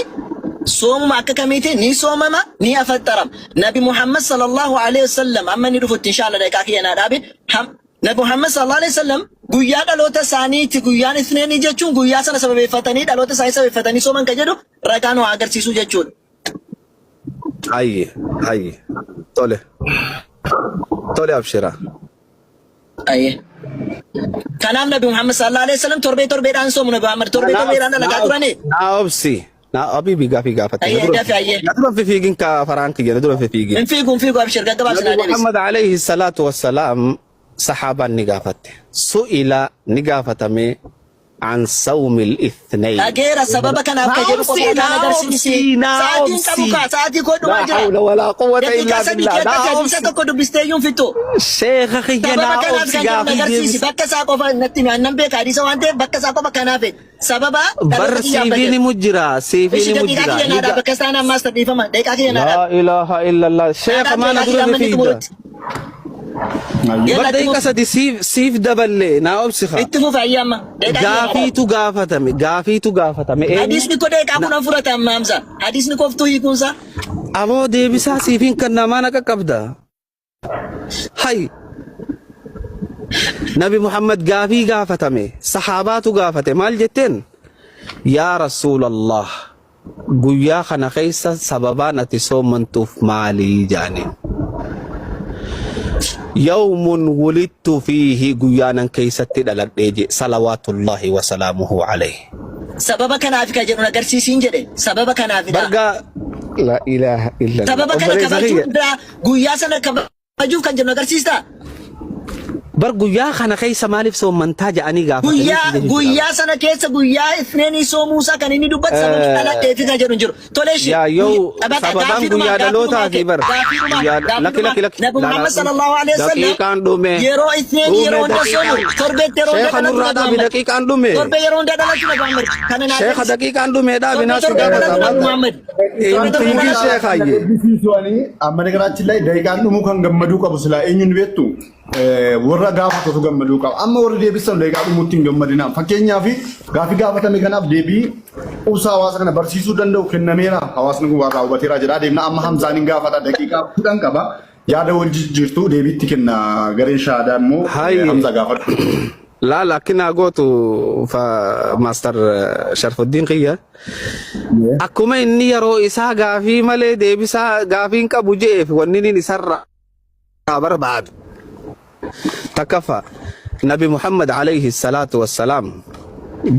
soomuma akka kamiiti ni soomama ni afaxarama. Nabi Muhammad sallallahu alaihi wasallam amma inni dhufutti inshallah daqiiqaa kiyya naa dhaabe. Nabi Muhammad sallallahu alaihi wasallam guyyaa dhaloota isaaniiti guyyaan isneenii jechuun guyyaa sana sababeeffatanii dhaloota isaanii sababeeffatanii sooman kan jedhu ragaa nu haa agarsiisuu jechuudha. Hayye hayye tole. Tole abshira. Ayyee. Kanaaf Nabi Muhammad sallallahu alaihi wasallam torbee torbeedhaan soomu. Nabi Muhammad torbee torbeedhaan dalagaa turani. Naa obsi. Naa habibi gaafii gaafatte. Ayyee, dafi ayyee. Na dura fifiigin ka faraan kiyya na dura fifiigin. Hin fiigu, hin fiigu, abshir, gaggabaabsi Nabi naa deebisi. Muhammad alayhi salaatu wassalaam sahaabaan ni gaafatte. Su'ila ni gaafatame an sawmil ithnayn. Dhageera, sababa kanaaf ka jedhu qofa kaan agarsiisi. Sa'aatiin qabu kaa sa'aatii koo dhumaa La jira. hawla wala quwwata Daqiiqaa illa 3 billah. keessatti Naa hadiisa obsi. tokko dubbistee iyyuu hin fixxu. Sheekha kiyya Sababa naa kanaaf obsi kan jedhu gaafii agarsiisi. deebisi. Bakka isaa qofa natti himi. Annan beeka hadiisa waan ta'eef bakka isaa qofa kanaaf sababa Bar dhaloota kiyyaaf siifiin jedhu. himu jira. Siifiin Ishi himu daqiiqaa jira. kiyya naa dhaab bakka isaan ammaas dhiifama. Daqiiqaa kiyya naa dhaab. Laa ilaaha illallah. Naa Sheekha dhaab maana daqiiqaa dura kiyya amma inni fifiidda. xumurutti. Bar Yalla itti daqiiqa fufi. 3 siif daballe naa obsi kaa. Itti fufi ayyee amma. Daqiiqaa kiyya naa dhaab. Gaafiitu gaafatame. Gaafiitu gaafatame. Eenyu? Hadiisni koo daqiiqaa Na 10 fudhata amma Hamza. Hadiisni koftuu hiikuunsa. Aboo deebisaa siifiin kan namaa naqa qabda. Hay. Nabi Muhammad gaafii gaafatame. Sahaabaatu gaafate. Maal jetteen? Yaa Rasuulallah. Guyyaa kana keessa sababaan ati soomantuuf maali jaaniin. Yawmun wulidtu fiihi guyyaanan keessatti dhaladhee je salawaatullahi wa salaamuhu alayhi. Sababa kanaaf ka jedhu agarsiisiin jedhe. Sababa kanaafidha. Bargaa la ilaaha illallah. Sababa kana Obboleessa kiyya. kabajuun biraa guyyaa sana kabajuuf kan jedhu agarsiistaa? Bar guyyaa kana keessa maaliif soommantaa ja'anii gaafatanii Guyyaa si jechuudha. guyyaa sana keessa guyyaa Isneenii soomuusaa kan inni dubbatu sababni dhaladheefi kan jedhu hin jiru. Tolee ishee Yaa yoo bakka sababaan gaaffiidhumaan guyyaa gaaffiidhumaan dhalootaati kee bar. gaaffiidhumaan Guyyaa lakki gaaffiidhumaan lakki lakki Nabi laa Muhammad laa sallallahu alaihi wasallam daqiiqaan dhume yeroo Isneenii dhume yeroo hunda soomu daqiiqaan torbeetti yeroo hunda sheekha dhalatu nurraa Nabi dhaabi Muhammad daqiiqaan dhume torbee yeroo hunda dhalatu Nabi Muhammad kana naa sheekha deebisi. daqiiqaan dhume dhaabi Torbee naa si torbee gaafata dhalatu Nabi maal Muhammad torbee hin torbee fiigin dhalatu. sheekhaayye. Gaddisiisuanii amma ነገራችን ላይ daqiiqaan dhumuu kan gammaduu qabu silaa eenyuun beektu warra gaafatatu gammaduu qaba. Amma warri deebisan daqiiqaa dhumuutti hin gammadina. Fakkeenyaaf gaafii gaafatame kanaaf deebii quubsaa hawaasa kana barsiisuu danda'u kennameera. Hawaasni kun waan raawwateera jedhaa deemna. Amma Hamzaan hin gaafata daqiiqaa 10 qaba. Yaada wal jijjiirtu deebiitti kenna gareen shahaadaa immoo Hayye. Hamza gaafadhu. Laa lakkinaa gootu fa maastar Sharfuddiin kiyya. Akkuma inni yeroo isaa gaafii malee deebisaa gaafii hin qabu je'eef wanni inni isarraa barbaadu. Takkaffaa Nabi Muhammad alayhi salaatu wassalaam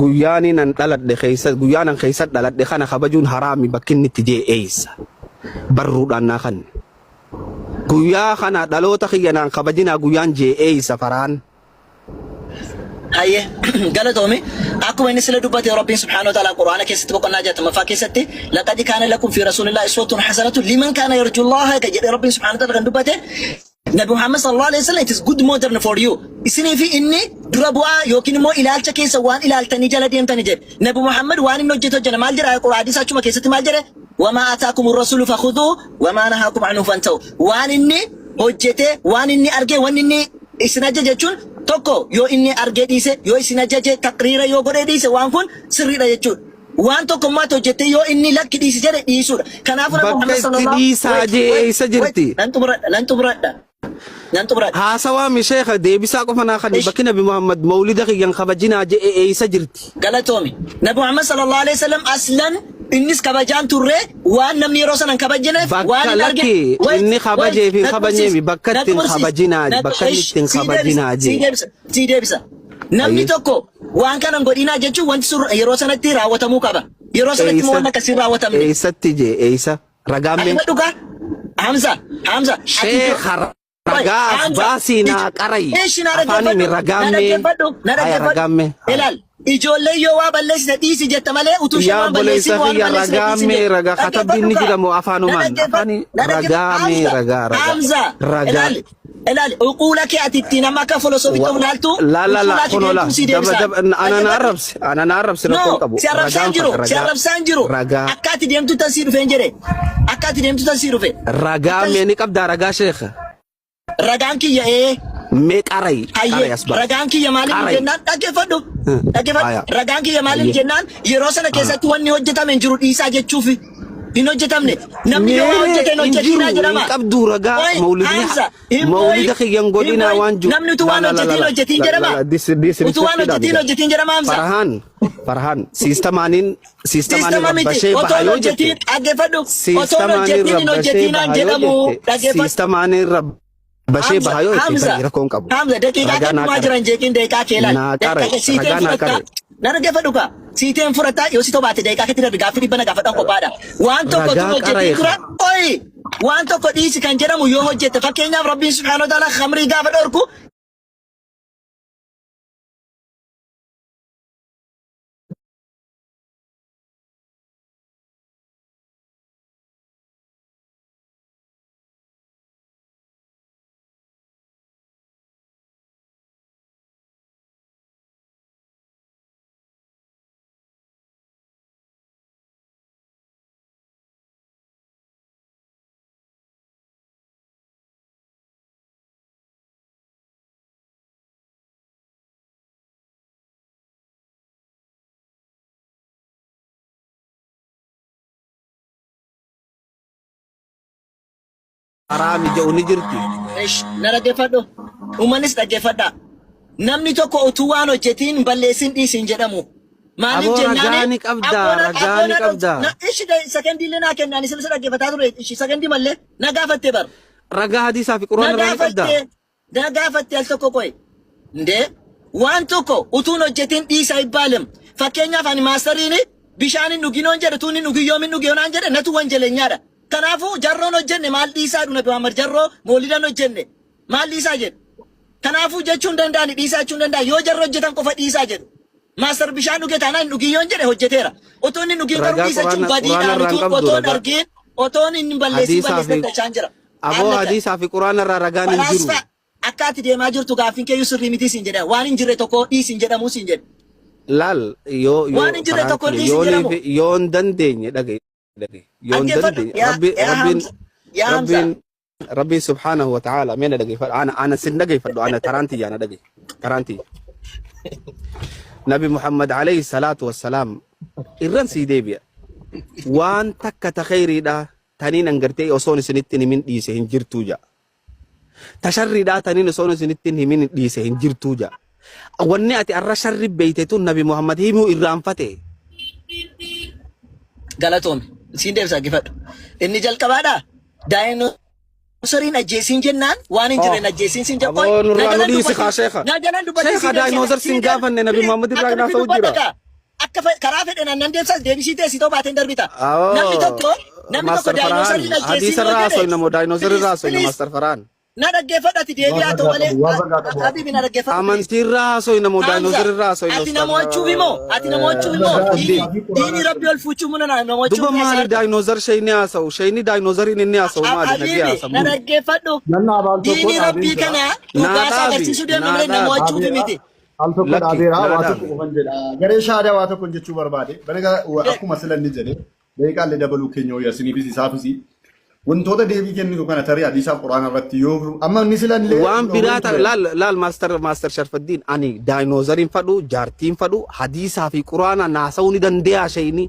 guyyaan nan dhaladhe keessa guyyaan nan keessa dhaladhe kana kabajuun haraami bakki inni itti jee eessa barruudhaan naa kanne. Guyyaa kana dhaloota kiyya naan kabajinaa guyyaan jee eessa faraan. Hayyee galatoomi. Akkuma inni sila dubbate Rabbiin subhaanahu wa ta'ala Qur'aana keessatti boqonnaa 60ffaa keessatti laqad kaana lakum fi rasuulillahi uswatun hasanatun liman kaana yarjullaha kan jedhe Rabbiin subhaanahu wa ta'ala kan dubbate Nabi Muhammad sallallahu alaihi wasallam it is good model for you. Isinii fi inni dura bu'aa yookiin immoo ilaalcha keessa waan ilaaltanii jala deemtani jedhe. Nabi Muhammad waan inni hojjete hojjeta maal jedha Qur'aan hadiisa achuma keessatti maal jedhe wamaa ataakum rasuulu fakhuduu wamaa nahaakum anhu fantahu. Waan inni hojjete waan inni arge waan inni isin ajaje jechuun tokko yoo inni argee dhiise yoo isin ajaje taqriira yoo godhee dhiise waan kun sirriidha jechuudha. Waan tokko immoo ati hojjettee yoo inni lakki dhiisi jedhe dhiisuudha. Kanaafuu Nabi Bakka Muhammad itti sallallahu dhiisaa wait jee wait eessa wait jirti? nan xumuradha nan xumuradha nan xumuradha. Haasawaa mi sheekha deebisaa qofa naa kanni Ish bakki Nabi Muhammad mawlida kiyyan kabajinaa je'e eessa jirti? Galatoomi. Nabi Muhammad sallallahu alaihi wasallam aslan innis kabajaan turre waan namni yeroo sana hin kabajineef waan Bakka hin arge lakki wait inni wait kabajee fi hin na kabajnee xumursiis mi bakka na ittiin xumursiis kabajinaa na bakka inni ish ittiin sii deebisa kabajinaa sii jee. deebisa sii deebisa. Namni Hayyee. tokko waan kana hin godhinaa jechuun wanti sun yeroo sanatti raawwatamuu qaba. Yeroo sanatti immoo Eessa waan akkasii hin raawwatamne. eessatti jee eessa ragaan mee? Dhaggeeffadhu kaa Hamza Hamza ati Sheekha Wait, ragaa as Hamza, baasii naa qarayi. Ishi na Afaanii mi dhaggeeffadhu, na ragaan mee? dhaggeeffadhu, na Haya dhaggeeffadhu. ragaan mee? Haya. Ilaal, ijoollee yoo waa balleessite dhiisi jetta malee utuu isheen Yaa waan balleessin obboleessa waan kiyya balleessite ragaa dhiisi mee jette. ragaa katabbiin Dhaggeeffadhu ni kaa. jira moo Na afaanumaan dhaggeeffadhu, afaanii na dhaggeeffadhu. ragaa mee Hamza, ragaa ragaa Hamza, ragaa. ilaali, ilaali, uquula kee ati ittiin amma akka filosoofitti of ilaaltu, La la la uquula ati kunoo la deemtuun sii daba deebisaan. daba ana na Dhaggeeffadhu. arrabse ana na arrabse rakkoon No, qabu si arrabsaan ragaan jiru, fadha si ragaa arrabsaan jiru. ragaa Akka ati deemtu tan sii dhufeen jedhe. Akka ati deemtu tan sii dhufe. ragaa Akka mee ni qabdaa ragaa sheekha ragaan kiyya ee mee qarai qarai hayyee as baasi ragaan kiyya maaliif qarai jennaan dhaggeeffadhu. Dhaggeeffadhu. haya Ragaan kiyya maaliif hayyee jennaan yeroo sana keessatti wanni hojjetame hin jiru dhiisaa jechuufi. Hin hojjetamne. Namni yoo waa mee hojjete hin hin jiru hojjetinaa hin jedhama. qabdu ragaa Oi, mawlidni Hamza, hin booyin, mawlida kiyyan hin godhinaa booyin. waan jiru Namni utuu la waan la la la hojjetiin la hojjetiin la la jedhama. la Utuu waan disrespectidha hojjetiin hojjetiin jedhama Hamza. Farhan Farhan siistamaaniin siistamaaniin Siistama miti. rabbashee Otoo baha hin yoo jette hojjetiin dhaggeeffadhu. Otoo hin siistamaaniin hojjetiin hin rabbashee hojjetinaan baha yoo jedhamu jette dhaggeeffadhu. siistamaaniin rab Bashee Hamza, baha yoo itti Hamza, tarii rakkoo hin qabu. Hamza, daqiiqaa Ragaa naa kennumaa qare. jiran jeeqiin daqiiqaa kee ilaali. Naa qare. Daqiiqaa siiteen Ragaa naa fudhatta. qare. Na dhaggeeffadhu kaa. Siiteen fudhatta yoo si tobaate daqiiqaa keetti darbi gaaffii dhibba na gaafadhan qophaadha. Waan tokko Ragaa tun hojjetiin qaree. dura oyi waan tokko dhiisi kan jedhamu yoo hojjette fakkeenyaaf Rabbiin subhaanahu wa ta'ala khamrii gaafa dhorku Haraami jedhu ni jirti. Ish, na dhaggeeffadhu. Uummannis dhaggeeffadha. Namni tokko utuu waan hojjetiin balleessin dhiisin jedhamu. Maaliif Aboo ragaa jennaani? ni qabda, ragaa ni qabda. Ishi sekendiillee naa kennaan isin isa dhaggeeffataa ture. Ishi sekendii mallee na gaafatte bar. Ragaa hadiisaa fi Na quraana irraa ni qabda. gaafatte. Na gaafatte al tokko qoy. Ndee waan tokko utuun hojjetiin dhiisa ibbaalem. Fakkeenyaaf ani maastariin bishaan hin dhuginoon jedhe utuun hin dhugin yoom hin dhugee naan jedhe natu wanjalenyaadha. Kanaafuu jarroon hojjenne maal dhiisaa jedhu Nabi Muhammad jarroo moolidan hojjenne maal dhiisaa jedhu. Kanaafuu jechuu hin danda'ani dhiisaa jechuu hin danda'an yoo jarri hojjetan qofa dhiisaa jedhu. Maastar bishaan dhuge taanaan hin dhugin yoon jedhe hojjeteera. Utuu inni hin dhugin garuu Ragaa dhiisa jechuun quraana quraana badiidhaan irraa hin utuu qabdu otoon ragaa. argin otoon hin balleessin Hadiisaa fi balleessin dachaan jira. aboo Haala hadiisaa fi quraana irraa ragaan hin jiru. Falaasfaa akka ati deemaa jirtu gaaffiin keeyyuu sirrii miti siin jedha. Waan hin jirre tokko dhiisi hin jedhamu siin jedha. Laal yoo yoo Waan hin jirre karaan tokko kiyya dhiisi hin yoonii jedhamu. fi yoo hin dandeenye dhagaye dhagaye yoo hin Dhaggeeffadhu dandeenye yaa rabbi yaa rabbiin Hamza yaa Hamza. rabbiin rabbiin subhaanahu wa ta'ala mee na dhageeffadhu ana ana sin dhageeffadhu ana taraan tiyya na dhagaye taraan tiyya Nabi Muhammad alayhi salaatu wassalaam irran sii deebi'a waan takka ta kheyriidha taniin an gartee osoon isinitti hin himin dhiise hin jirtuu ja'a ta sharriidha taniin osoon isinitti hin himin dhiise hin jirtuu ja'a wanni ati arra sharri beeyte tun Nabi Muhammad himuu irraanfate Galatoomi. Siin deebisa dhaggeeffadhu. Inni jalqabaadha. Daayinoosariin ajjeesiin jennaan waan hin Oh. jirreen ajjeesiin siin jedhu. Aboo Na nurraa nu jalaan dhiisi kaa dubbatiin. sheekha. Na jalaan dubbatiin Sheekha siin deebisa. daayinoozar Siin sin gaafanne Nabi deebisa. Muhammad irraa Akkamitti naasa'u dubbadha jira. kaa? Akka karaa fedhe nan deebisas deebisii teessii ta'uu baateen darbita. Namni Awoo tokko namni tokko Master Farhaan daayinoosariin ajjeesiin hadiisa yoo irraa jedhe haasofna moo daayinoozar irraa please haasofna please Master Farhaan. na dhaggeeffadhu ati deebii Waan haa ta'u ragaa malee qabu, waan ragaa qabu. habibi na dhaggeeffadhu please. Amantii irraa haasofna moo Hamza daayinoozar irraa haasofna ati Ustaz nama wachuuf himoo ati nama wachuuf himoo Sharafuddiin. diinii diinii rabbi ol fuuchuu muna nama wachuuf Duba keessa maali arga. daayinoozar shayni haasa'u shayni daayinoozariin inni haasa'u maali nagee Habibi na haasamu. dhaggeeffadhu Nanna abaal tokko diinii dhaabeen rabbii jira. kana Naa dhugaasaa dhaabi agarsiisuu deemna naa malee nama dhaabi wachuuf Dhaabeera. miti. Al tokko lakki dhaabeera naa waa tokko dhaabi. qofan jedha. Garee shaadaa waa tokko jechuu barbaade. Baraga akkuma sila inni jedhe daqiiqaallee dabaluu keenya wayya isiniifis isaafis. Wantoota deebii kennitu kana tarii hadiisaaf quraana irratti yoo amma inni sila illee Waan biraa dhoowween ture. laal laal master master Sharfaddiin ani daayinoozariin fadhu jaartiin fadhu hadiisaa fi quraana naasa'uu ni dandeeyaa shayni.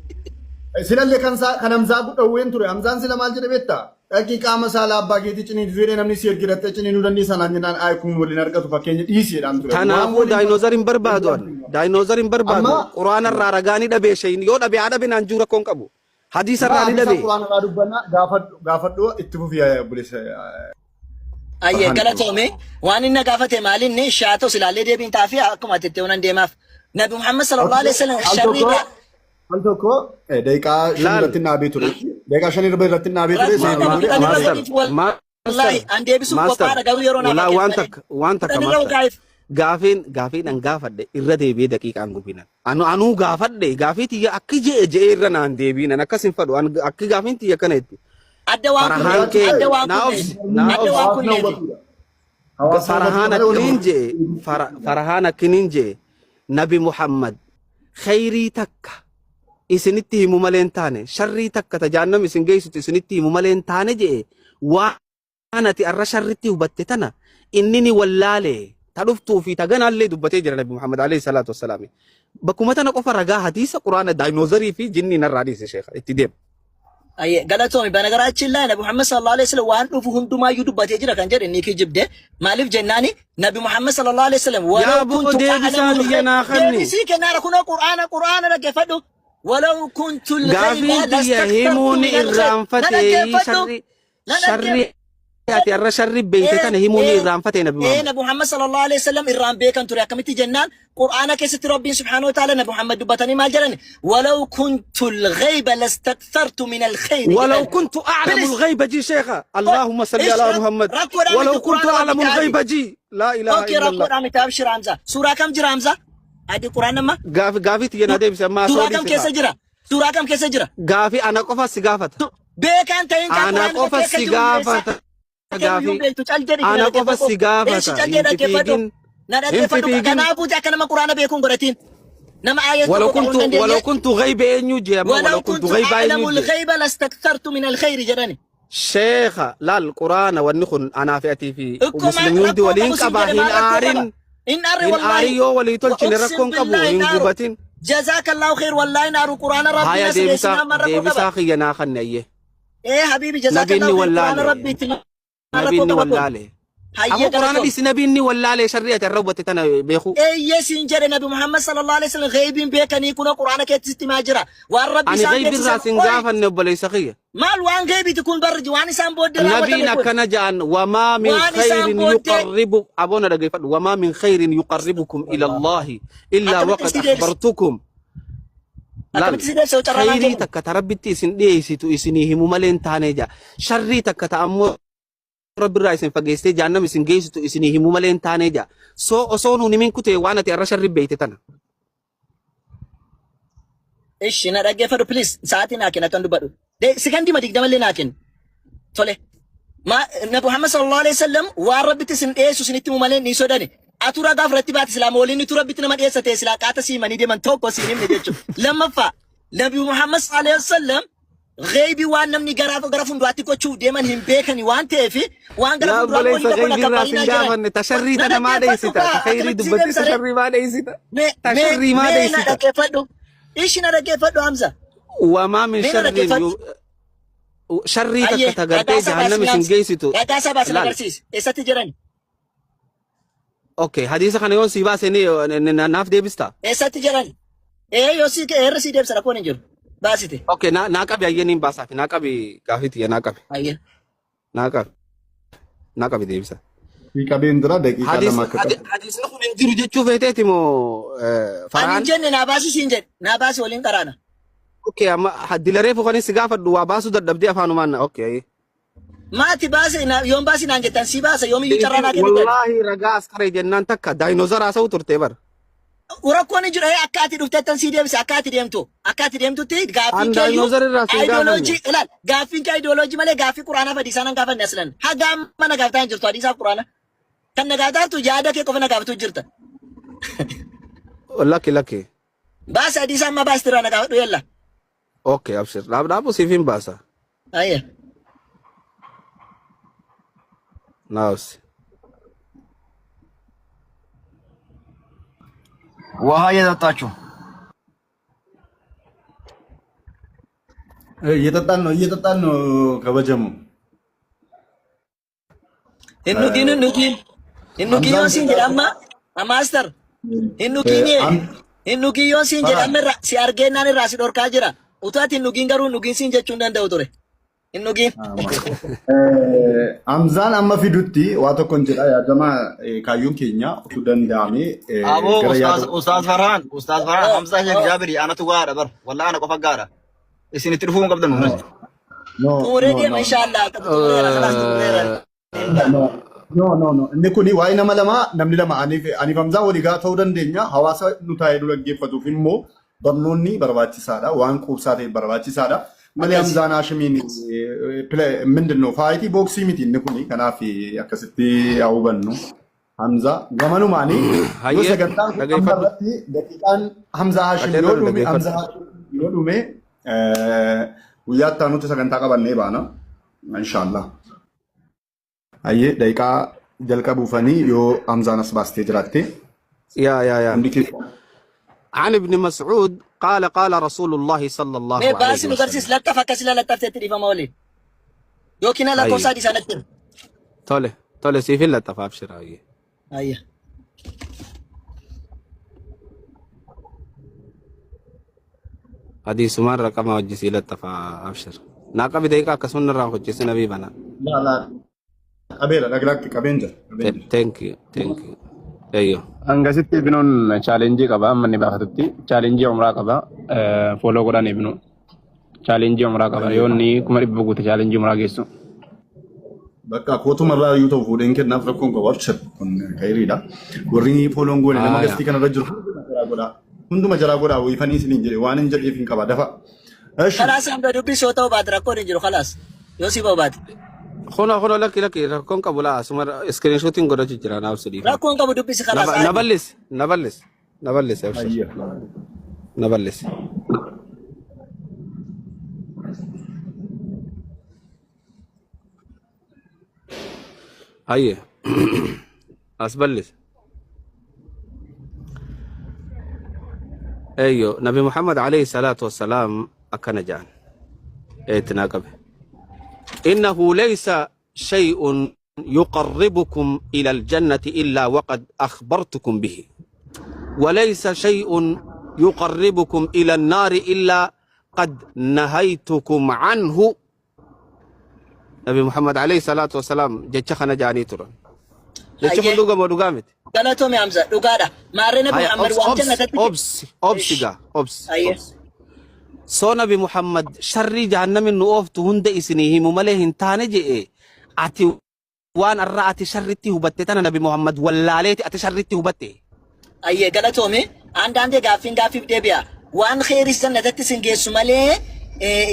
Silallee kan isaa kan Hamzaa dhowween ture. Hamzaan sila maal jedhe beektaa? Dhaqii qaama saalaa abbaa keetii ciniinsu jedhee namni si ergi dhattee ciniinuu dandeessaa naan jennaan ayi kun waliin argatu fakkeenya dhiisi jedhaan ture. Waan Kanaafuu waliin daayinoozar hin barbaadu ani. Daayinoozar hin barbaadu. Amma Quraana irraa ragaa ni dhabee shayni yoo dhabe haa dhabe naan jiru rakkoon qabu. Hadiisa maa irraa ni hadiisa dhabe. quraana irraa dubbannaa gaafadhu gaafadhu itti fufi yaa obboleessa Ayyee Farhaan. galatoome waan inni na gaafate maalinni shaatos ilaallee deebiin taafii akkuma ati itti onan deemaaf. Nabi Muhammad sallallahu alaihi wasallam Al sharrii tokko irraa al tokko daqiiqaa shan Laal irratti dhaabee ture. Daqiiqaa shan irratti dhaabee ture rakkoo seebii qabu ture. kudhan irra Master godhiif wallahi master an deebisuuf master qophaadha garuu yeroo naaf walaa haa kennu waan malee. takka waan takka Kudhan irra master gaa'eef. gaafiin gaafiin an gaafadhe irra deebi'ee daqiiqaan gubinan anu anuu gaafadhe gaafii tiyya akki je'e je'e irra naan deebiinan akkas hin fadhu an akki gaafiin tiyya akkana jetti Adda waan Farhaan kunneeti kee adda waan naa kunneeti obsi naa adda waan obsi kunneeti. Hawaasni Farhaan hubatu malee akkiniin waluma. je'e Farhaan akkiniin je'e Nabi Muhammad khayrii takka isinitti himu malee hin taane sharrii takka ta jahannam isin geessitu isinitti himu malee hin taane je'e waan ati arra sharritti hubatte tana inni ni wallaale ta dhuftuu fi ta ganaallee dubbatee jira Nabi Muhammad alayhi salaatu wassalaam. Bakkuma tana qofa ragaa hadiisa quraana daayinoozarii fi jinnii narraa dhiise sheekha itti deema. Ayyee galatoomi በነገራችን ላይ ነቢ ሙሐመድ ሰለላሁ ዐለይሂ ወሰለም waan dhufu hundumaayyuu dubbatee jira kan jedhe ni kijibde maaliif jennaani nabi Muhammad sallallahu alaihi wasallam Yaa walau boo kuntu deebisaa a'lamul tiyya khayr naa kanni. deebisii kennaara kunoo qur'aana qur'aana dhaggeeffadhu walau kuntu Gaafiin al-khayra tiyya lastaktartu himuu ni min al-khayr na irraanfatee dhaggeeffadhu sharri na sharri dhaggeeffadhu. ati har'a sharri beeyte tana himuu ni irraanfate Nabi Ee Muhammad. Nabi Muhammad sallallahu alaihi wasallam irraan beekan ture akkamitti jennaan Qur'aana keessatti Rabbiin subhaanahu wa ta'ala Nabi Muhammad dubbatanii maal jedhan walaw kuntu al-ghayba lastakthartu min al-khayr ولو jedhan. كنت أعلم Please. الغيب جي شيخة اللهم صل إيش على رك- محمد rakkoodhaan ولو miti كنت Qur'aana أعلم Rabbi الغيب جي لا إله Okay إلا الله rakkoodhaan miti abshir Hamza. Suuraa kam jira Hamza? Adi Qur'aan amma قافي قافي تيجي نادي بس ما suuraa سوري kam keessa سيخا jira? Suuraa kam keessa jira? قافي أنا قفا سقافة Beekaan ta'in kaa أنا Qur'aana قفا keessa jiru eessa? سقافة Kamiyyuu قافي beektu cal jedhi na أنا قفا dhaggeeffadhu. Eessi سقافة cal jedhi dhaggeeffadhu. هنت Na dhaggeeffadhu. fiigin. Kanaafuu akka nama Qur'aana beekuun godhatiin. Nama aayat ولو tokko qaruu كنت hin dandeenye. ولو كنت غيب أنيوجي أما ولو ولو كنت كنت غيب أعلم أنيوجي الغيب لاستكثرت من الخير jedhani. شيخة لا القرآن والنخن أنا فئتي في Ikkuma مسلمين دي rakkoo ولين qabu siin قبا jedhe هن maal rakkoo qaba? آرين Hin arre hin wallaahi. aarin yoo walii tolchine وأقسم rakkoon qabu بالله hin hin aaru. gubatin. جزاك الله خير والله hin aaru Qur'aana Rabbii Haya na sibeessinaan deebisaa maal rakkoo qaba? deebisaa kiyya naa kanne ayyee. Ee habiibi جزاك Nabiin الله ni خير Qur'aana wallaale. Rabbiitti maal Nabiin rakkoo ni qaba kun? wallaale. Hayyee Ammoo quraana galatoom. dhiisi nabiin ni wallaale sharrii ati irra hubatte tana beeku. Eeyyee siin jedhe Nabi Muhammad sallallahu alaihi wasallam ghaybiin beekanii kunoo Qur'aana keessatti himaa jira. Waan Rabbi Ani isaan ghaybi irraa beeksisan sin ol gaafanne obboleessa kiyya. maal waan ghaybiiti kun barri waan isaan booddee Nabiin raawwatame kun akkana ja'an wamaa min waan isaan khayrin booddee yuqarribu aboona dhageeffadhu wamaa min khayrin yuqarribukum ila Allahi illaa akkamitti waqad si deebise akhbartukum. Laal akkamitti si deebise carraa naan khayrii kennu. takka ta rabbitti isin dhiyeessitu isinii himu malee hin taane ja'a. Sharrii takka ta ammoo rabbi irraa isin fageessitee jahannam isin geessitu isinii himu malee hin taane ja'a. Soo osoo nuun himin kutee waan ati irra sharri beeyte tana. Ishi na dhaggeeffadhu please sa'aatii naa kenna kan dubbadhu. Sekondii 20 illee naa kennu. Tole. Ma Nabi Muhammad sallallahu alaihi wasallam waan rabbitti isin dhiyeessu isinitti himu malee ni sodani. Atu ragaa fudhatti baate silaa waliin tu rabbitti nama dhiyeessa ta'e silaa qaata siimanii deeman tokko siin himne jechuudha. Lammaffaa Nabi Muhammad sallallahu alaihi wasallam ghaybii waan namni gara gara fuulduraatti gochuuf deeman hin beekani waan ta'eef waan gara Yaa fuulduraa obboleessa waliin tokko ghaybii irraa sin lakkabbaalinaa jiran. gaafanne ta sharrii Na tana maa dhaggeeffadhu dheessita ta kaa khayrii akkamitti si dubbatti ta deebisa ree? sharrii maa dheessita Mee ta mee sharrii maa mee na dheessita. dhaggeeffadhu. Ishi na dhaggeeffadhu Hamza. Wamaa min Mee na sharriin dhaggeeffadhu. sharrii takka Ayyee ta gartee ragaa isaa jahannam baasi isin Hamza. geessitu Ragaa isaa baasi na laal. agarsiisi. Eessatti jiran? Okay, hadiisa kana yoon sii baase ni naaf deebista. Eessatti jiran? Ee yoo si eerra si deebisa rakkoon hin jiru. Baasite. Okay, naa qabi ayyee niin baasaafi naa qabi gaafii tiyya naa qabi Ayyee. naa qabi naa qabi deebisa. Fi qabeen dura daqiiqaa Hadis 2 akka qabu. hadiisni kun hin jiru jechuu feeteeti moo Ani hin Farhaan? jenne naa baasi siin jedhe. Naa baasi waliin qaraana. Okay, amma dilaree fukanis si gaafadhu waa baasuu dadhabdee afaanumaan na okay. Maati baase yoom baasi naan jettan si baasa yoomiyyuu carraa naa kennitan. Wallaahi ragaa askaree jennaan takka daayinoozara haasa'u turte bar. Rakkoon hin jiru akka ati dhuftettan si deebise akka ati deemtu akka ati deemtutti gaaffiin An keeyyuu daayinoozara irraa sin gaafanne. ayidooloojii ilaal gaaffiin kee ayidooloojii malee gaaffii quraanaa fi hadiisaa nan gaafanne aslan haga amma na gaafataa hin jirtu hadiisaa fi quraana kan na gaafataa yaada kee qofa na gaafatu jirta. Lakki lakki. Baasi hadiisaa amma baasti irraa na gaafadhu yalla. Okay abshir dhaab dhaabu siif hin baasa. Ayya. Naas. ውሃ እየጠጣችሁ እየጠጣን ነው እየጠጣን ነው ከበጀሙ Hin dhugiin hin dhugiin. Hin dhugiin yoon siin jedhe amma master. Hin dhugiin hin dhugiin yoon siin jedhe amma irraa si argeennaan irraa si dhorkaa jira. Utuu ati hin dhugiin garuu hin dhugiin siin jechuu hin danda'u ture. Hin dhugiin. Hamzaan amma fidutti waa tokkon jedha yaadama kaayyoon keenya utuu danda'ame Aboo gara ustaaz yaada ustaaz Farhaan ustaaz Farhaan Hamzaa Sheekh Jaabiri anatu gaadha bar wallahi ana qofa gaadha isin itti dhufuu hin qabdan no no Xumuree no deema no inshaallah. Xumureera kalaas xumureera. no no no no inni kuni waa'ee nama lama namni lama aniif aniif Hamzaa walii gaa ta'uu dandeenya hawaasa nu taa'ee nu dhaggeeffatuuf immoo barnoonni barbaachisaadha waan quubsaa ta'e barbaachisaadha malee Akkas. Hamzaan Haashimiin ምንድን ነው faayitii booksii miti inni kuni kanaaf akkasitti haa hubannu Hamzaa gamanumaanii yoo Hayyee sagantaan kun amma dhageeffadhu. irratti daqiiqaan Hamzaa Haashim yoo Qajeelloon dhume dhageeffadhu. Hamzaa Haashim yoo dhume guyyaa itti aanutti sagantaa qabannee baana inshaallah. Hayyee daqiiqaa jalqabuufanii yoo Hamzaan as baastee jiraatte Yaa yaa yaa. hundi keessa. عن ابن مسعود قال قال رسول الله صلى الله Mee عليه baasi nu garsiis وسلم lattaf akkasii lattafteetti dhiifama waliin. Yookiin lakkoofsa أي hadiisaa natti himi. تولي تولي سيفين لطف أبشر أي Ayya. حديث ما رقم وجسي لطف أبشر ناقة بدقيقة كسون الراحة وجسي نبي بنا Laa laa Qabeera dhaglaatti qabeen jira. Qabeen jira. Thank you, thank you. Eeyyo. Hangasitti ibnuun challenge qaba amma inni baafatutti challenge umraa qaba follow godhan ibnu challenge umraa qaba yoo inni 100,000 guute challenge umraa geessu. Bakka kootuma irraa iyyuu ta'u fuudheen kennaaf rakkoon qabu abshir kun kayiriidha. Warri follow n goone nama Haaya. Guest kanarra jiru hunduma jaraa godhaa. Hunduma jaraa godhaa wiifanii isiniin jedhe waan hin jedheef hin qaba dafa. Eshi. Khalaas hanga dubbisoo ta'uu baate rakkoon hin jiru khalaas. Yoo si ba'u baate. Kuno kuno lakki lakki rakkoon qabu laa asuma screenshootiin godhachu jira naaf si dhiifama. Rakkoon qabu dubbisi khalaas. Na bal'isi na bal'isi na bal'isi abshir Ayya. Na bal'isi. Hayye as bal'isi. Eeyyo Nabi Muhammad alayhi salaatu wassalaam akkana jedhan. Eetti naa qabe. إنه ليس شيء يقربكم إلى الجنة إلا وقد أخبرتكم به وليس شيء يقربكم إلى النار إلا قد نهيتكم عنه. نبي محمد عليه الصلاة والسلام jecha kana jedhanii turan. Jechi kun Hayyee. dhugama dhugaa miti. Galatoomi Hamza dhugaadha. Maarree Nabi Haya, Muhammad obs waan obs jannatatti. Obsi obsi gaa obsi Hayyee. obsi. Soo Nabi Muhammad sharrii jahannamin nu ooftu hunda isinii himu malee hin taane je'e ati waan arraa ati sharritti hubatte tana Nabi Muhammad wallaaleeti ati sharritti hubatte. Ayyee galatoomi. Andaandee gaaffiin gaaffiif deebi'a. Waan kheyris jannatatti isin geessu malee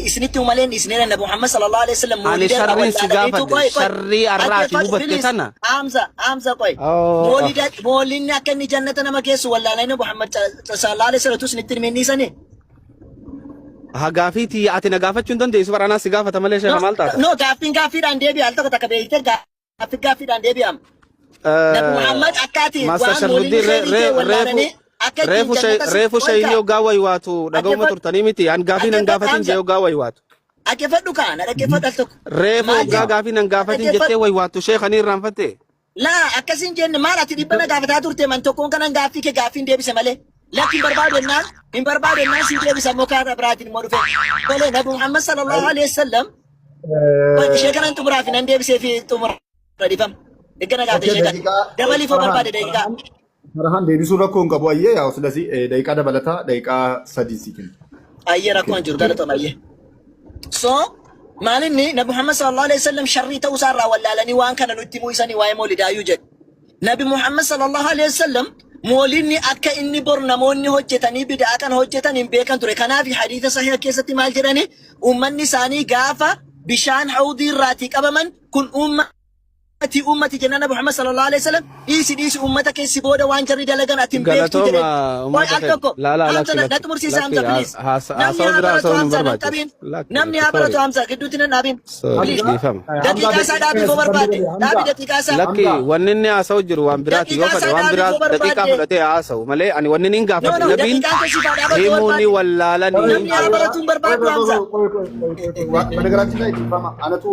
isinitti himu malee isinira Nabi Muhammad sallallahu alaihi wasallam Ani moolida irraa sharriin si wallaalaniitu gaafadhe qoy qoy. sharrii arraa ati Dhaggeeffadhu hubatte please. tana. Hamza Hamza qoy. Oh. Moolida moolinni akka inni jannata nama geessu wallaalanii Nabi Muhammad sallallahu alaihi wasallam isinitti himee dhiisanii. Haa gaafiitii ati na gaafachuu hin dandeessu bara anaa si gaafata malee sheeka No, maal taata? no gaaffiin gaaffiidhaan deebi'a. Al tokko takka beektee gaaffii gaaffiidhaan deebi'ama. Nabi Muhammad akka ati Master waan moolinni Sharfuddin kheyrii ta'e reefu wallaalanii akka ittiin reefu jannata si reefu qoy shayini kaa. hoggaa waywaatu dhaga'uma Dhaggeeffadhu turtanii miti an gaafii nan dhaggeeffadhu gaafatin Hamza. jee hoggaa waywaatu. Dhaggeeffadhu kaa na dhaggeeffadhu al tokko. Reefu Maal hoggaa jedhu? gaafii nan gaafatin jettee Dhaggeeffadhu. waywaattu sheekanii irraanfatte. Laa akkasiin jenne maal ati dhibba na gaafataa turte man tokkoon kanan gaaffii kee gaaffiin deebise malee. Lakki hin barbaadu jennaan hin barbaadu jennaan si deebisa immoo karaa biraatiin immoo dhufe. Tolee Nabi Muhammad sallallahu alaihi wasallam ishee kanan xumuraa fi nan deebisee fi xumura dhiifama. Eegga na gaafate Okay, ishee kana. daqiiqaa Dabaliifoo Farhaan barbaade daqiiqaa. Farhaan deebisuu rakkoo hin qabu ayyee yaa silasi daqiiqaa dabalataa daqiiqaa 3 si kenna. Ayyee rakkoo hin jiru galatooma ayyee. So maalinni Nabi Muhammad sallallahu alaihi wasallam sharrii ta'uu isaa irraa wallaalanii waan kana nutti himuu isanii waa'ee moolidaayyuu jedhe. Nabi Muhammad sallallahu alaihi wasallam moolinni akka inni bor namoonni hojjetanii bid'aa kana hojjetan hin beekan ture. Kanaaf hadiisa sahiha keessatti maal jedhani uummanni isaanii gaafa bishaan hawdii irraatii qabaman kun ummati ummati jennaan Nabi Muhammad sallallahu alaihi wasallam dhiisi dhiisi ummata keessi booda waan jarri dalagan ati hin beektu jedhe. Galatooma Qoy uummata al keenya. tokko Laa laa Hamza lakki na lakki xumursiisa lakki Hamza please. Namni haasawa haa biraa baratu haasa'uun hin Hamza nan barbaachisu. qabin. Lakki Namni lakki haa baratu sorry Hamza gidduutti nan dhaabin. Sorry Please. dhiifama. Daqiiqaa isaa dhaabii koo barbaade. Dhaabi daqiiqaa isaa. Lakki wanni inni haasa'u jiru waan biraati yoo Daqiiqaa fedhe isaa waan dhaabii biraa koo daqiiqaa barbaade. fudhatee haasa'u malee ani wanni inni No gaafadhe no nabiin daqiiqaan kee siif haa dhaabatu himuu ni barbaade. wallaalanii Namni haa baratu hin barbaadu Hamza. በነገራችን ላይ dhiifama anatu